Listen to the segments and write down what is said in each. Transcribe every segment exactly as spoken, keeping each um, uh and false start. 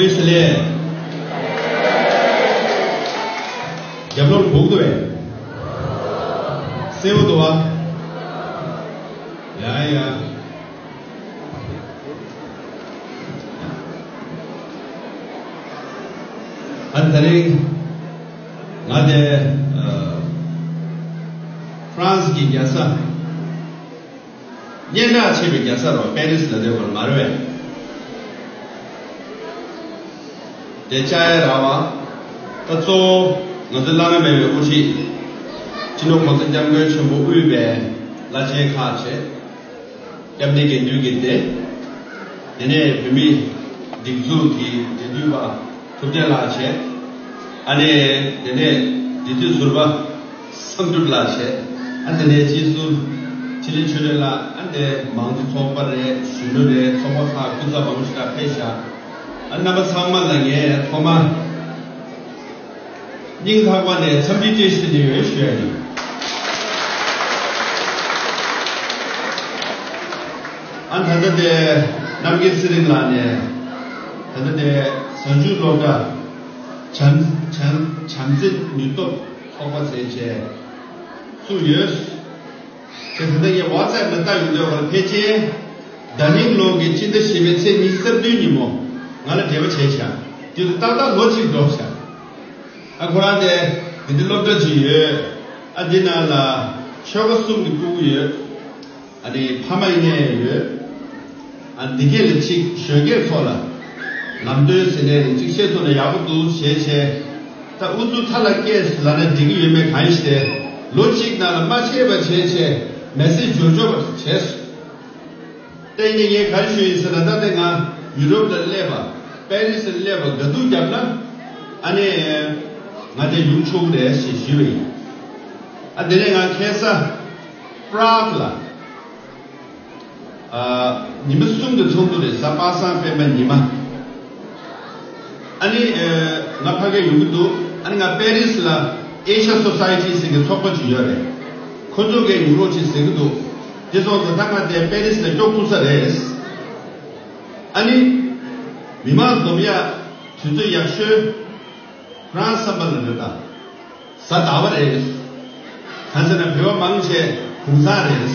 ཨིས་ལེ། རྒྱབ་ལོར་སྦུག་ཏུ་བས། སེའུ་དུ་བ། ཡ་ཡ། ཨ་ད་རིང་ང་དེ་ཨ་ཧྥ་རན་སི་གི་རྒྱལ་ས། སྙན་གྲགས་ཆེ་བའི་རྒྱལ་ས་རུ་པེ་རི་སི་ལ་སྡོད་པར་མ་རེད་པས། དེ་བཅའ་ཡ་ར་བ། ད་གཙོ་བོ་ང་ཚོའི་བླ་ན་མེད་པའི་དབུ་ཁྲིད། སྤྱི་ནོར་༸གོང་ས་༸སྐྱབས་མགོན་ཆེན་པོ་དབུས་པའི་བླ་ཆེན་ཁག་བྱས། སྐྱབས་གནས་དགེ་འདུན་གྱི་སྡེ། དེ་ནས་བོད་མིའི་སྒྲིག་འཛུགས་ཀྱི་འབྲེལ་མཐུད་པ་ཐུབ་བསྟན་ལགས་བྱས། ཨ་ནི་དེ་ནས་འབྲེལ་མཐུད་ཟུར་པ་བསམ་གྲུབ་ལགས་བྱས། ཨ་དེ་ནས་སྤྱི་ཟུར་འཕྲིན་ལས་ཆོས་སྒྲོན་ལགས། ཨ་ནི་མང་གཙོ་ཚོགས་པ་རེད། གཞོན་ནུ་རེད། ཚོགས་པ་ཁག་སྐུ་ཚབ་མང་པོ་ཞིག་ལ་ཕེབས་ཤག་ཨ་རྣམ་པ་ཚང་མ་ལ་ངས་ཐོག་མར་སྙིང་ཐག་པ་ནས་འཚམས་འདྲི་བཀྲ་ཤིས་བདེ་ལེགས་ཡོད་ཞུ་ཡ་ཡིན། ཨ་ད་ལྟ་དེ་རྣམ་རྒྱལ་ཚེ་རིང་ལགས་ནས་ད་ལྟ་དེ་གཟའ་མཇུག་སློབ་གྲྭ་བྱམས་བྱམས་བྱམས་བརྩེ་ནུས་སྟོབས་ཚོགས་པ་ཟེར་བྱས་བཙུགས་ཡོད། དེ་ད་ལྟ་ངས་ཝ་ཙེབ་ལ་བལྟ་ཡོང་དུས་ཕལ་ཆེར་ཟླ་ཉིན་ལོ་གི་སྤྱི་ཟླ་བཞི་པའི་ཚེས་ཉི་ཤུ་རྩ་བདུན་ཉིན་མོ་ང་ལ་འབྲེལ་བ་བྱས་ཤག་དེ་དུས་ཏག་ཏག་ལོ་གཅིག་འགྲོ་ཤག་ཨ་ཁོ་རང་དེ་དེ་འདྲའི་སློབ་གྲྭ་ཅིག་ཡོད། ཨ་འདི་ནང་ལ་ཆོལ་ཁ་གསུམ་གྱི་སྤུ་གུ་ཡོད། ཨ་ནི་ཕ་མ་ཡིན་ནའི་ཡོད། ཨ་འདི་གས་ལ་གཅིག་གཞོན་སྐྱེས་ཚོ་ལ་ལམ་སྟོན་ཟེར་ནས་གཅིག་བཤད་ཐུབ་ན་ཡག་པོ་འདུག་བྱས་བྱས། ད་ཨུ་ཚུགས་མཐའ་ལ་སྐྱེས་ལབ་ན་འགྲིག་གི་ཡོད་མེད་གང་ཡིན་ཞེས་ཏེ། ལོ་གཅིག་ནང་ལ་མ་ཆད་པ་བྱས་བྱས་མེ་སེ་ཇི་འབྱོར་འབྱོར་བ་བྱས་སོང་། དེ་ནས་ངས་ག་རེ་ཞུ་ཡིན་ཟེར་ན། ད་ལྟ་ང་ཡུ་རོབ་ལ་སླེབས་པ། པེ་རི་སི་ལ་སླེབས་པ་དགའ་སྡུག་བརྒྱབ་ན། ཨ་ནི་ང་དེ་ཡོང་ཆོག་གི་རེད་ཞེས་ཞུས་པ་ཡིན། ཨ་དེ་ནས་ང་ཁ་སང་པྲག་ལ། ཨ་ཉི་མ་གསུམ་གྱི་ཚོགས་འདུ་རེད། གཟའ་པ་སངས་སྤེན་པ་ཉི་མ། ཨ་ནི་ཨ་ང་ཕ་གིར་ཡོང་གི་འདུག་ཨ་ནི་ང་པེ་རི་སི་ལ་ཨེ་ཤ་སོ་སའི་ཊི་ཟེར་གྱི་ཚོགས་པ་ཅིག་ཡོད་རེད། ཁོ་ཚོ་གིས་ཡོང་རོགས་བྱེད་ཟེར་གྱི་འདུག་དེ་སོང་ཙང་ད་ང་དེ་པེ་རི་སི་ལ་སྐྱོབ་ཐུབ་ས་རེད། ཨ་ནི་མི་མང་འཛོམས་ཡ་དུས་ཚོད་ཡག་ཤོས་ཁོ་རང་བསམ་པ་ལ་འདོད་ད། གཟའ་ཟླ་བ་རེད། གང་ཟེར་ན་བོད་པ་མང་ཆེ་གུང་སེང་རེད།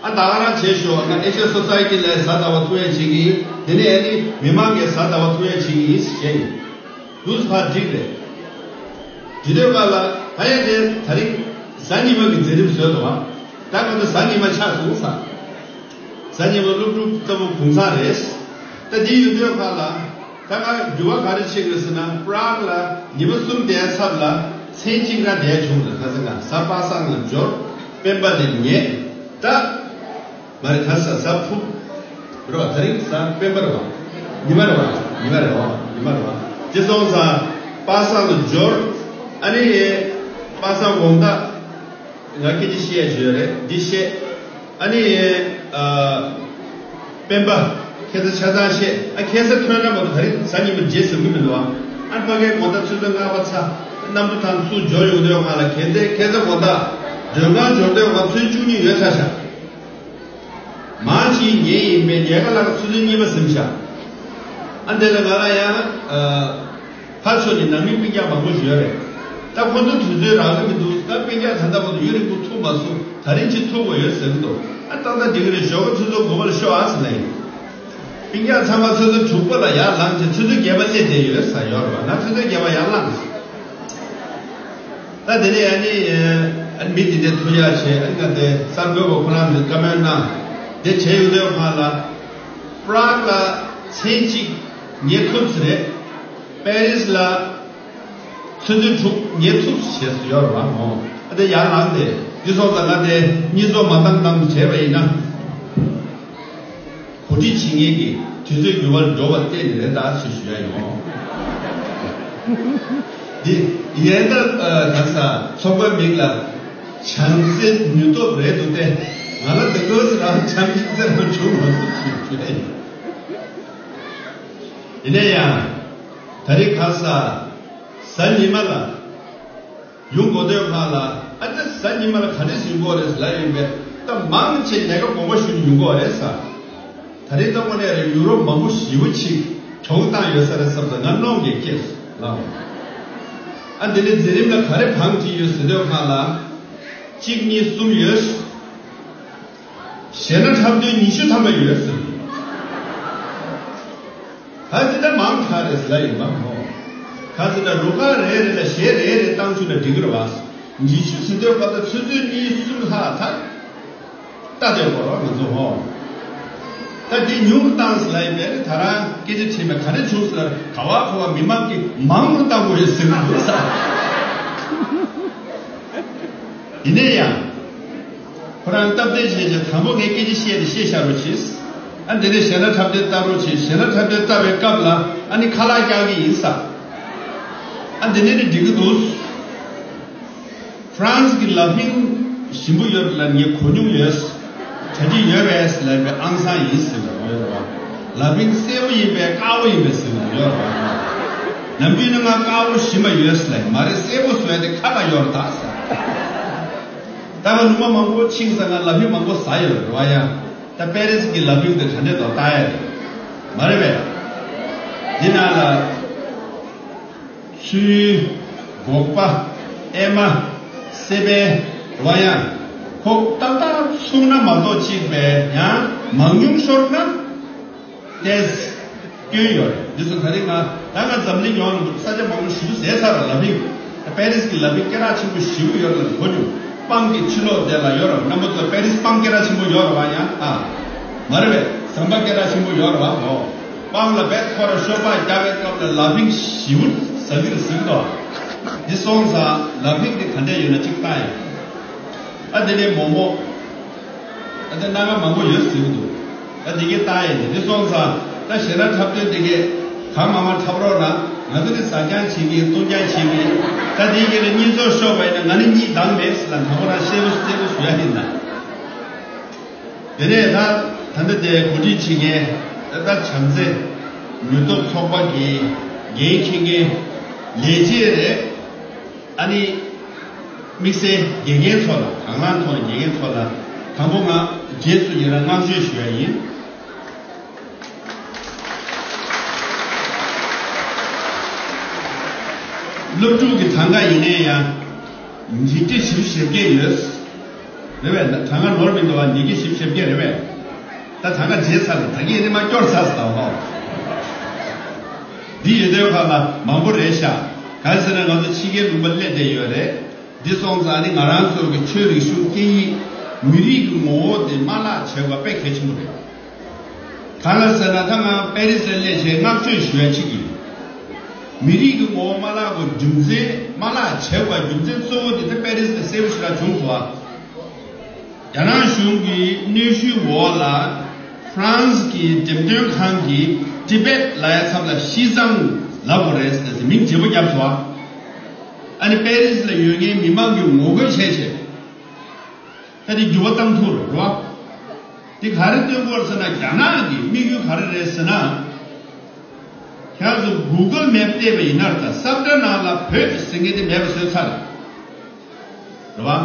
ཨ་ད་ག་རང་བྱེད་ཤོག་ང་ཨེ་ཤ་སོ་སའི་ཊི་ལ་གཟའ་ཟླ་བ་ཐུག་ཡས་བྱེད་ཀྱི་ཡིན། དེ་ནས་ཨ་ནི་མི་མང་གིས་གཟའ་ཟླ་བ་ཐུག་ཡས་བྱེད་ཀྱི་ཡིན་ཞེས་བཤད་ཡིན། འདུག་ཕར་འགྲིག་རེད། དེ་དུས་སྐབས་ལ་ད་ཡ་དེ་ད་རིང་གཟའ་ཉི་མ་གི་མཛད་རིམ་བཟོས་འདུག་བ། ད་ང་ཚོ་གཟའ་ཉི་མ་ཆགས་སོང་ས། གཟའ་ཉི་མ་སློབ་ཕྲུག་ལྟ་བུ་གུང་སེང་རེད། ད་འདི་ཡོད་དུས་ཁ་ལ། ད་ང་འགྱུར་བ་ག་རེ་ཕྱིན་རེད་ཟེར་ན། པྲག་ལ་ཉི་མ་གསུམ་བསྡད་ཚར་ལ་མཚན་གཅིག་ར་བསྡད་བྱུང་རེད། ཁ་སང་ང་གཟའ་པ་སངས་ལ་འབྱོར། སྤེན་པ་ལ་ཉལ། ད་མ་རེད། ཁ་སང་གཟའ་ཕུར་རེད་བ། ད་རིང་གཟའ་སྤེན་པ་རེད་བ། ཉི་མ་རེད་བ། ཉི་མ་རེད་བ། ཉི་མ་རེད་བ། དེ་སོང་ཙང་པ་སངས་ལ་འབྱོར། ཨ་ནི་པ་སངས་དགོང་དག་ང་སྐད་ཆ་བཤད་ཡ་ཅིག་ཡོད་རེད། འདི་བཤད། ཨ་ནི་ཨ་སྤེན་པ་ཁ་སང་ཆ་ཚང་བཤད། ཨ་ཁ་སང་ཐོན་ན་མ་གཏོགས་ད་རིང་གཟའ་ཉི་མ་རྗེས་ཟིན་གྱི་མི་འདུག་ཨ་ཕ་གིར་དགོང་དག་ཆུ་ཚོད་ལྔ་པ་ཚ་གནམ་གྲུ་ཐང་ཚུར་འབྱོར་ཡོང་དུས་སྒང་ལ། ཁ་སང་ཁ་སང་དགོང་དག་མགྲོན་ཁང་འབྱོར་དུས་སྒང་ལ་ཆུ་ཚོད་བཅུ་གཉིས་ཡོལ་ཚར་ཤག་མ་གཅིག་ཉལ་ཡིན་པས་ཉལ་ཁ་ལ་ཆུ་ཚོད་གཉིས་པ་ཟིན་ཤག་ཨ་འདི་ལ་ང་ལ་ཡང་ཨ་ཕར་ཕྱོགས་ནས་ནང་མི་སྤུན་ཀྱག་མང་པོ་ཞིག་ཡོད་རེད། ད་ཁོ་ཚོ་དུས་ཚོད་རག་གི་མི་འདུག་ད་སྤུན་ཀྱག་ད་ལྟ་བར་དུ་ཡུན་རིང་པོ་ཐུག་མ་སོང་། ད་རིང་ཅིག་ཐུག་དགོས་ཡོད་ཟེར་གི་འདུག་ཨ་ཏག་ཏག་འགྲིག་གི་རེད། ཞོགས་ཀ་ཆུ་ཚོད་དགུ་པ་ལ་ཤོག་ཨ་ཟེར་ལབ་ཡིན། སྤུན་ཀྱག་ཚང་མ་ཆུ་ཚོད་དྲུག་པ་ལ་ཡར་ལངས་བྱས་ཆུ་ཚོད་བརྒྱད་པ་སླེབས་བསྡད་ཡོད་ཟེར་ཡོད་རེད་བ། ང་ཆུ་ཚོད་བརྒྱད་པ་ཡར་ལངས། ད་དེ་ནས་ཨ་ནི་ཨ་ནི་མི་དེ་འདྲས་ཐུག་ཡག་བྱས། ཨ་ནི་ང་དེ་གསར་འགོད་པ་ཁོ་རང་ཚོས་བཀའ་མོལ་གནང་། དེ་བྱས་ཡོང་དུས་སྒང་ལ་པྲག་ལ་མཚན་གཅིག་ཉལ་ཐུབ་ས་རེད། པེ་རི་སི་ལ་ཆུ་ཚོད་དྲུག་ཉལ་ཐུབ་ས་བྱས་སུ་ཡོད་རེད་བ། འོ་ཨ་དེ་ཡར་ལངས་ཏེ་འདི་སོང་ཙང་ང་དེ་གཉིས་ཚོགས་མ་བཏང་བཏང་བྱས་པ་ཡིན་ན། གོ་སྒྲིག་བྱེད་མཁན་གྱི་དུས་ཚོད་འགྱུར་བ་འགྲོ་བ་བལྟས་ནས་རེད་ད་ཞེས་ཞུ་ཡ་ཡོད། འདི་ཡན་ད་ག་ས་ཚོགས་པའི་མིང་ལ་བྱམས་བརྩེ་ནུས་སྟོབས་རེད་འདུག་སྟེ། ང་ལ་འདི་འདྲ་ཟེར་རང་བྱམས་བརྩེ་རང་བྱུང་མ་སོང་ཞེས་ཞུ་ཡ་ཡིན། ཡིན་ན་ཡང་ད་རེས་ག་ས་གཟའ་ཉི་མ་ལ། ཡོང་དགོས་དུས་སྒང་ལ། ཨ་ཙི་གཟའ་ཉི་མ་ལ་ག་འདྲས་ཡོང་གི་ཡོད་རེད་ལབ་ཡོང་པས། ད་མང་ཆེ་ལས་ཀ་དགོངས་པ་ཞུས་ནས་ཡོང་གི་ཡོད་རེད་ཟེར། ད་རེས་ད་དངོས་གནས་རེད། ཡུ་རོབ་མང་པོ་ཞེ་པོ་ཅིག་ གྱོང་བཏང་ཡོད་ས་རེད་བསམ་ཙང་ང་གནོང་གིས་ཁྱེར་ལ། ཨ་འདི་ནས་མཛད་རིམ་ལ་ག་རེ་བང་བསྒྲིགས་ཡོད་ཟེར་དུས་སྒང་ལ། གཅིག་གཉིས་གསུམ་ཡོད། གཞས་སྣ་འཁྲབ་སྟོན་ཉི་ཤུ་ཐམ་པ་ཡོད་ཟེར། ག་ཚོད་ད་མང་དྲགས་རེད་ཟེར་ལབ་ཡིན་པ་མོ། ག་ཚོད་ད་རུ་ཁག་རེ་རེ་ལ་གཞས་རེ་རེ་བཏང་བཅུག་ན་འགྲིག་གི་རེད་བ། ཉི་ཤུ་ཟེར་དུས་སྒང་ལ་ཆུ་ཚོད་གཉིས་གསུམ་ལྷག་ད། ལྟ་དེ་གོ་རོགས་ང་ཚོ་ཧོ། ད་དེ་ཉུང་རུ་བཏང་ཟེར་ལབ་ཡིན་པས་ད་རང་སྐད་ཆ་དྲིས་པས་ག་རེ་བྱུང་ཟེར་ལ་ག་བ་ག་བ་མི་མང་གིས་མང་རུ་བཏང་དགོས་ཡོད་ཟེར་གི་འདུག་ས། ཡིན་ནའི་ཡང་། ཁོ་རང་སྟབས་བདེ་བྱས་བྱས་དང་པོ་ངས་སྐད་ཆ་བཤད་དེ་བཤད་བཞག་རོགས་བྱེད། ཨ་འདི་ནས་གཞས་སྣ་འཁྲབ་སྟོན་ལྟ་རོགས་བྱེད། གཞས་སྣ་འཁྲབ་སྟོན་ལྟ་བའི་སྐབས་ལ་ཨ་ནི་ཁ་ལག་རྒྱག་གི་ཡིན་ས། ཨ་འདི་ནས་ནི་འགྲིག་གི་འདུག་ཧྥ་རན་སི་གི་ལ་ཕིང་ཞིམ་པོ་ཡོད་ལ་ངས་གོ་མྱོང་ཡོད། གྲ་སྒྲིག་ཡོད་པས་ལབ་པའི་ཨང་སང་ཡིན་ཟེར་བ་ཡོད་རེད་བ། ལ་ཕིང་སེར་པོ་ཡིན་པས་དཀར་པོ་ཡིན་པས་ཟེར་བ་ཡོད་རེད་བ། ནམ་རྒྱུན་ནི་ང་དཀར་པོ་ཞིམ་པ་ཡོད་ལབ་མ་རེད། སེར་པོ་བཟོས་ཏེ་ཁ་ལ་ཡོད་རེད་ད་ཟེར། ད་ང་ལུང་པ་མང་པོ་ཕྱིན་ཙང་ང་ལ་ཕིང་མང་པོ་ཟ་ཡོད་རེད་བ་ཡ། ད་པེ་རི་སི་གི་ལ་ཕིང་དེ་ག་འདྲས་འདུག་ལྟ་ཡ་རེད། མ་རེད་པས། འདི་ནང་ལ། ཚུལ། སྒོག་པ། ཨེ་མ། སེ་པན། རེད་བ་ཡ། ཁོ་ཏག་ཏག་ཚུགས་ན་མ་གཏོགས་གཅིག་པས་ཡང་མང་ཉུང་ཤོར་ན། ཏེས། སྐྱོན་ཡོད་རེད། འདི་ཚོ་ད་རེས་ང་ད་ང་འཛམ་གླིང་ཡོངས་ལ་ས་ཆ་མང་པོ་ཞེ་པོ་ཟས་ཚར་ར་ལ་ཕིང་། པེ་རི་སི་གི་ལ་ཕིང་སྐད་གྲགས་ཆེན་པོ་ཞེ་པོ་ཡོད་རེད་གོ་མྱོང་། སྤང་གི་ཕྱི་ལོགས་དེ་ལ་ཡོད་ར། རྣམ་པ་ཚོ་པེ་རི་སི་སྤང་སྐད་གྲགས་ཆེན་པོ་ཡོད་ར་བ་ཡ་ཨ། མ་རེད་པས། ཟམ་པ་སྐད་གྲགས་ཆེན་པོ་ཡོད་ར་བ་ཧོ། སྤང་ལ་བེད་ཁོ་ར་ཤོ་པ་རྒྱག་པའི་སྐབས་ལ་ལ་ཕིང་ཞེ་པོ་ཟ་གི་རེད་ཟིན་ཏོ། འདི་སོང་ཙང་ལ་ཕིང་འདི་ག་འདྲས་ཡོད་ན་གཅིག་ལྟ་ཡ། ཨ་དེ་ནས་མོག་མོག་ཨ་དེ་སྣ་ཁ་མང་པོ་ཡོད་ཟེར་གི་འདུག་ཨ་དེ་གའི་ལྟ་ཡས་དེ་དེ་སོང་ཙང་ད་གཞས་སྣ་འཁྲབ་སྟོན་དེ་གས་གང་མང་མང་འཁྲབ་རོགས་གནང་། ང་ཚོ་ནི་ཟ་རྐྱང་བྱེད་མཁན་བཏུང་རྐྱང་བྱེད་མཁན། ད་དེའི་རྗེས་ལ་གཉིད་ཚོགས་ཤོར་བ་ཡིན་ན་ང་ནི་གཉིད་འདང་མེད་ཟེར་ལ་དང་པོ་རང་གསལ་པོ་གསལ་པོ་ཞུ་ཡ་ཡིན་ན། དེ་ནས་ད་ད་ལྟ་དེ་གོ་སྒྲིག་བྱེད་མཁན་ད་ལྟ་བྱམས་བརྩེ་ནུས་སྟོབས་ཚོགས་པ་གི་འགན་འཁྱེར་མཁན་ལས་བྱེད་རེད། ཨ་ནི། དམིགས་བསལ་དགེ་རྒན་ཚོ་ལ་དང་བླངས་ཐོག་ནས་དགེ་རྒན་ཚོ་ལ་དང་པོ་ང་རྗེས་སུ་ཡི་རང་བསྔགས་བརྗོད་ཞུ་ཡ་ཡིན། སློབ་ཕྲུག་གི་གྲངས་ཀ་ཡིན་ནའི་ཡང་། ཉིས་བརྒྱ་བཞི་བཅུ་ཞེ་བརྒྱད་ཡོད། རེད་པས། གྲངས་ཀ་ནོར་མི་འདུག་བ། ཉིས་བརྒྱ་བཞི་བཅུ་ཞེ་བརྒྱད་རེད་པས། ད་གྲངས་ཀ་བརྗེད་ཚར་རེད། ད་གིན་ནི་མ་སྐྱོར་ཚར་སོང་ད་ཧོ། འདི་ཡོད་དོན་ཁག་ལ་མང་པོ་རེད་ཤག་གང་ཟེར་ན་ང་ཚོ་ཕྱི་རྒྱལ་ལུང་པ་སླེབས་བསྡད་ཡོད་རེད། འདི་སོང་ཙང་ནི་ང་རང་ཚོ་གི་ཆོས་རིག་གཞུང་སྐད་ཡིག་མི་རིགས་ཀྱི་ངོ་བོ་དེ་མ་བརླག་བྱེད་དགོས་དཔེ་གལ་ཆེན་པོ་རེད། གང་ལ་ཟེར་ན་ད་ང་པེ་རི་སི་ལ་སླེབས་བྱས་བསྔགས་བརྗོད་ཞུ་ཡ་གཅིག་ཡིན། མི་རིགས་ཀྱི་ངོ་བོ་མ་བརླག་དགོས་རྒྱུ་མཚན་མ་བརླག་བྱེད་དགོས་རྒྱུ་མཚན་གཙོ་བོ་དེ་ད་པེ་རི་སི་ལ་གསལ་པོ་ཞེ་དྲག་བྱུང་སོང་ཨ། རྒྱ་ནག་གཞུང་གི་གནོན་ཤུགས་འོག་ལ་ཧྥ་རན་སི་གི་འགྲེམས་སྟོན་ཁང་གིས་ཏི་བེད་ལབ་ཡ་ཚབ་ལ་ཤི་ཙང་ལབ་དགོས་རེད་ཟེར་ཏེ་མིང་བརྗེ་པོ་བརྒྱབ་སོང་ཨ། ཨ་ནི་པེ་རི་སི་ལ་ཡོད་མཁན་མི་མང་གིས་ངོ་རྒོལ་བྱས་བྱས། ད་དེ་འགྱུར་བ་གཏང་ཐུབ་རེད་བ། དེ་ག་རེ་སྟོན་གྱི་ཡོད་རེད་ཟེར་ན་རྒྱ་ནག་གི་དམིགས་ཡུལ་ག་རེ་རེད་ཟེར་ན། ཁྱེད་ཚོ་གུ་གལ་མེབ་བལྟས་པ་ཡིན་ན་རེད་ད་ས་བཀྲ་ནང་ལ་བོད་ཟེར་མཁན་དེ་མེད་པ་བཟོས་ཚར་རེད། རེད་བ།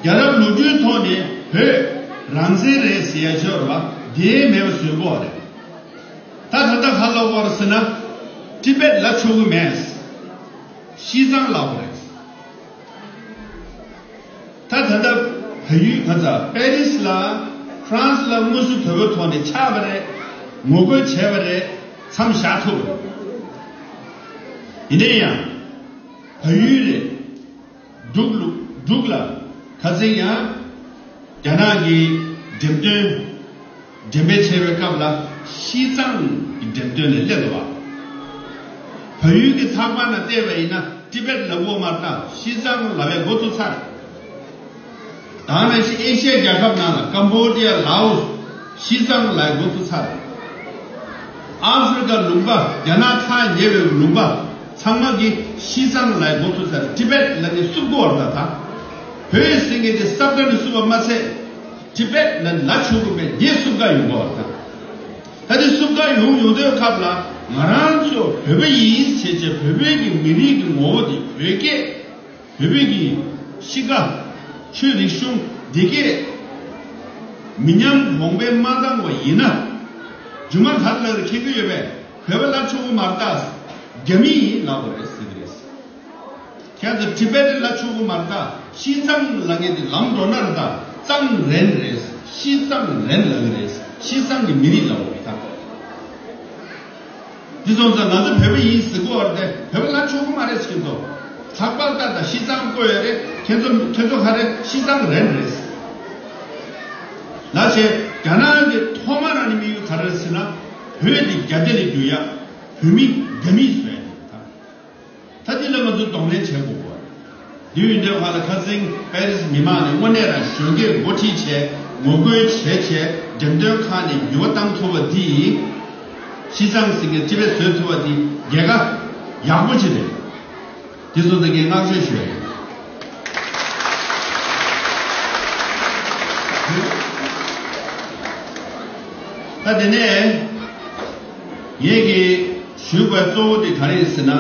རྒྱལ་རབས་ལོ་རྒྱུས་ཐོག་ནས་བོད་རང་བཙན་རེད་ཟེར་ཡ་ཅིག་ཡོད་རེད་བ། དེ་མེད་པ་བཟོས་པ་རེད། ད་ད་ལྟ་ག་ལབ་དགོས་རེད་ཟེར་ན། ཏི་བེད་ལབ་ཆོག་གི་མེད། ཤི་ཙང་ལབ་དགོས་རེད། ད་ད་ལྟ་བལ་ཡུལ་ང་ཚ་པེ་རི་སི་ལ་ཧྥ་རན་སི་ལ་དངོས་སུ་དོལ་པོའི་ཐོག་ནས་ཆགས་པ་རེད། ངོ་རྒོལ་བྱས་པ་རེད། མཚམས་བཞག་ཐུབ་པ་རེད། ཡིན་ནའི་ཡང་བལ་ཡུལ་རེད། འབྲུག་ལུ་འབྲུག་ལ་ཁ་སང་ཡང་རྒྱ་ནག་གི་འགྲེམས་སྟོན། འགྲེམས་སྤེལ་བྱས་པའི་སྐབས་ལ་ཤི་ཙང་གི་འགྲེམས་སྟོན་ལས་སླེབས་འདུག་བ། བལ་ཡུལ་གྱི་ཚགས་པར་ནང་བལྟས་པ་ཡིན་ན་ཏི་བེད་ལབ་ཀྱི་ཡོད་མ་རེད་ད། ཤི་ཙང་ལབ་པའི་འགོ་བཙུགས་ཚར། ད་ནང་བཞིན་ཨེ་ཤི་ཡ་རྒྱལ་ཁབ་ནང་ལ་ཀམ་བོ་ཌི་ཡ། ལའོ་སི། ཤི་ཙང་ལབ་པའི་འགོ་བཙུགས་ཚར། ཨ་ཧྥེ་རི་ཀ་ལུང་པ། རྒྱ་ནག་ཐག་ཉེ་བའི་ལུང་པ་ཚང་མ་གིས་ཤི་ཙང་ལབ་པའི་འགོ་བཙུགས་ཚར། ཏི་བེད་ལབ་ནས་བསུབ་ཀྱི་ཡོད་རེད་ད། ད་བོད་ཟེར་མཁན་དེ་ས་བཀྲ་ནས་བསུབ་པ་མ་ཚད། ཏི་བེད་ལབ་ལབ་ཆོག་གི་མེད། དེ་བསུབ་ག་ཡོང་གི་ཡོད་རེད་ད། ད་དེ་བསུབ་ག་ཡོང་ཡོང་དུས་སྐབས་ལ་ང་རང་ཚོ་བོད་པ་ཡིན་བྱས་བྱས་བོད་པའི་གི་མི་རིགས་ཀྱི་ངོ་བོ་དེ། བོད་སྐད། བོད་པའི་གི་གཤིས་ཀ། ཆོས་རིག་གཞུང་འདི་གས་མི་ཉམས་གོང་འཕེལ་མ་བཏང་བ་ཡིན་ན། རྒྱུ་མ་ག་རེ་ལ་རེ་མཁྱེན་གྱི་ཡོད་པས། བོད་པ་ལབ་ཆོག་གི་མ་རེད་ད། རྒྱ་མི་ཡིན་ལབ་དགོས་རེད་ཟེར་གི་རེད། ཁྱེད་ཚོ་ཊི་བེ་ཊན་ལབ་ཆོག་གི་མ་རེད་ད། ཤི་ཙང་ལབ་མཁན་དེ་ལམ་འགྲོ་ན་རེད་ད། ཙང་རན་རེད། ཤི་ཙང་རན་ལབ་གི་རེད། ཤི་ཙང་གི་མི་རིགས་ལབ་དགོས་རེད་ད། འདི་སོང་ཙང་ང་ཚོ་བོད་པ་ཡིན་ཟེར་གོ་བར་དེ་བོད་པ་ལབ་ཆོག་གི་མ་རེད་ཟེར་གྱི་འདུག་ཚགས་པར་ལྟ་དང་ཤི་ཙང་བཀོད་ཡོད་རེད། ཁྱེད་ཚོ་ཁྱེད་ཚོ་ག་རེ་ཤི་ཙང་རན་རེད། ལ་བྱས་རྒྱ་ནག་གི་ཐོག་མ་རང་ནས་དམིགས་ཡུལ་ག་རེ་རེད་ཟེར་ན། བོད་འདི་རྒྱ་སྡེ་ལ་བསྒྱུར་ཡག་བོད་མི་རྒྱ་མི་བཟོ་ཡག་རེད་ད། ད་འདི་ལ་ང་ཚོ་གདོང་ལེན་བྱེད་དགོས་པ། འདི་ཡོད་འདོད་ཁ་ལ་ཁ་སེང་པེ་རིས་མི་མང་ནས་དངོས་གནས་རང་གཞོན་སྐྱེས་འགོ་ཁྲིད་བྱས་ངོ་རྒོལ་བྱས་བྱས་འགྲེམས་སྟོན་ཁང་ནས་འགྱུར་བ་བཏང་ཐུབ་པ་འདི་ཡིན། ཤི་ཙང་ཟེར་མཁན་ཅི་བས་བཟོས་ཐུབ་པ་འདི་རྒྱལ་ཁ་ཡག་པོ་ཅིག་རེད། འདི་ཚོ་ད་ངས་བསྔགས་བརྗོད་ཞུ་ཡ་ཡིན། ད་དེ་ནས་ངས་ཀྱི་ཞུས་པ་གཙོ་བོ་དེ་ག་རེ་ཡིན་ཟེར་ན།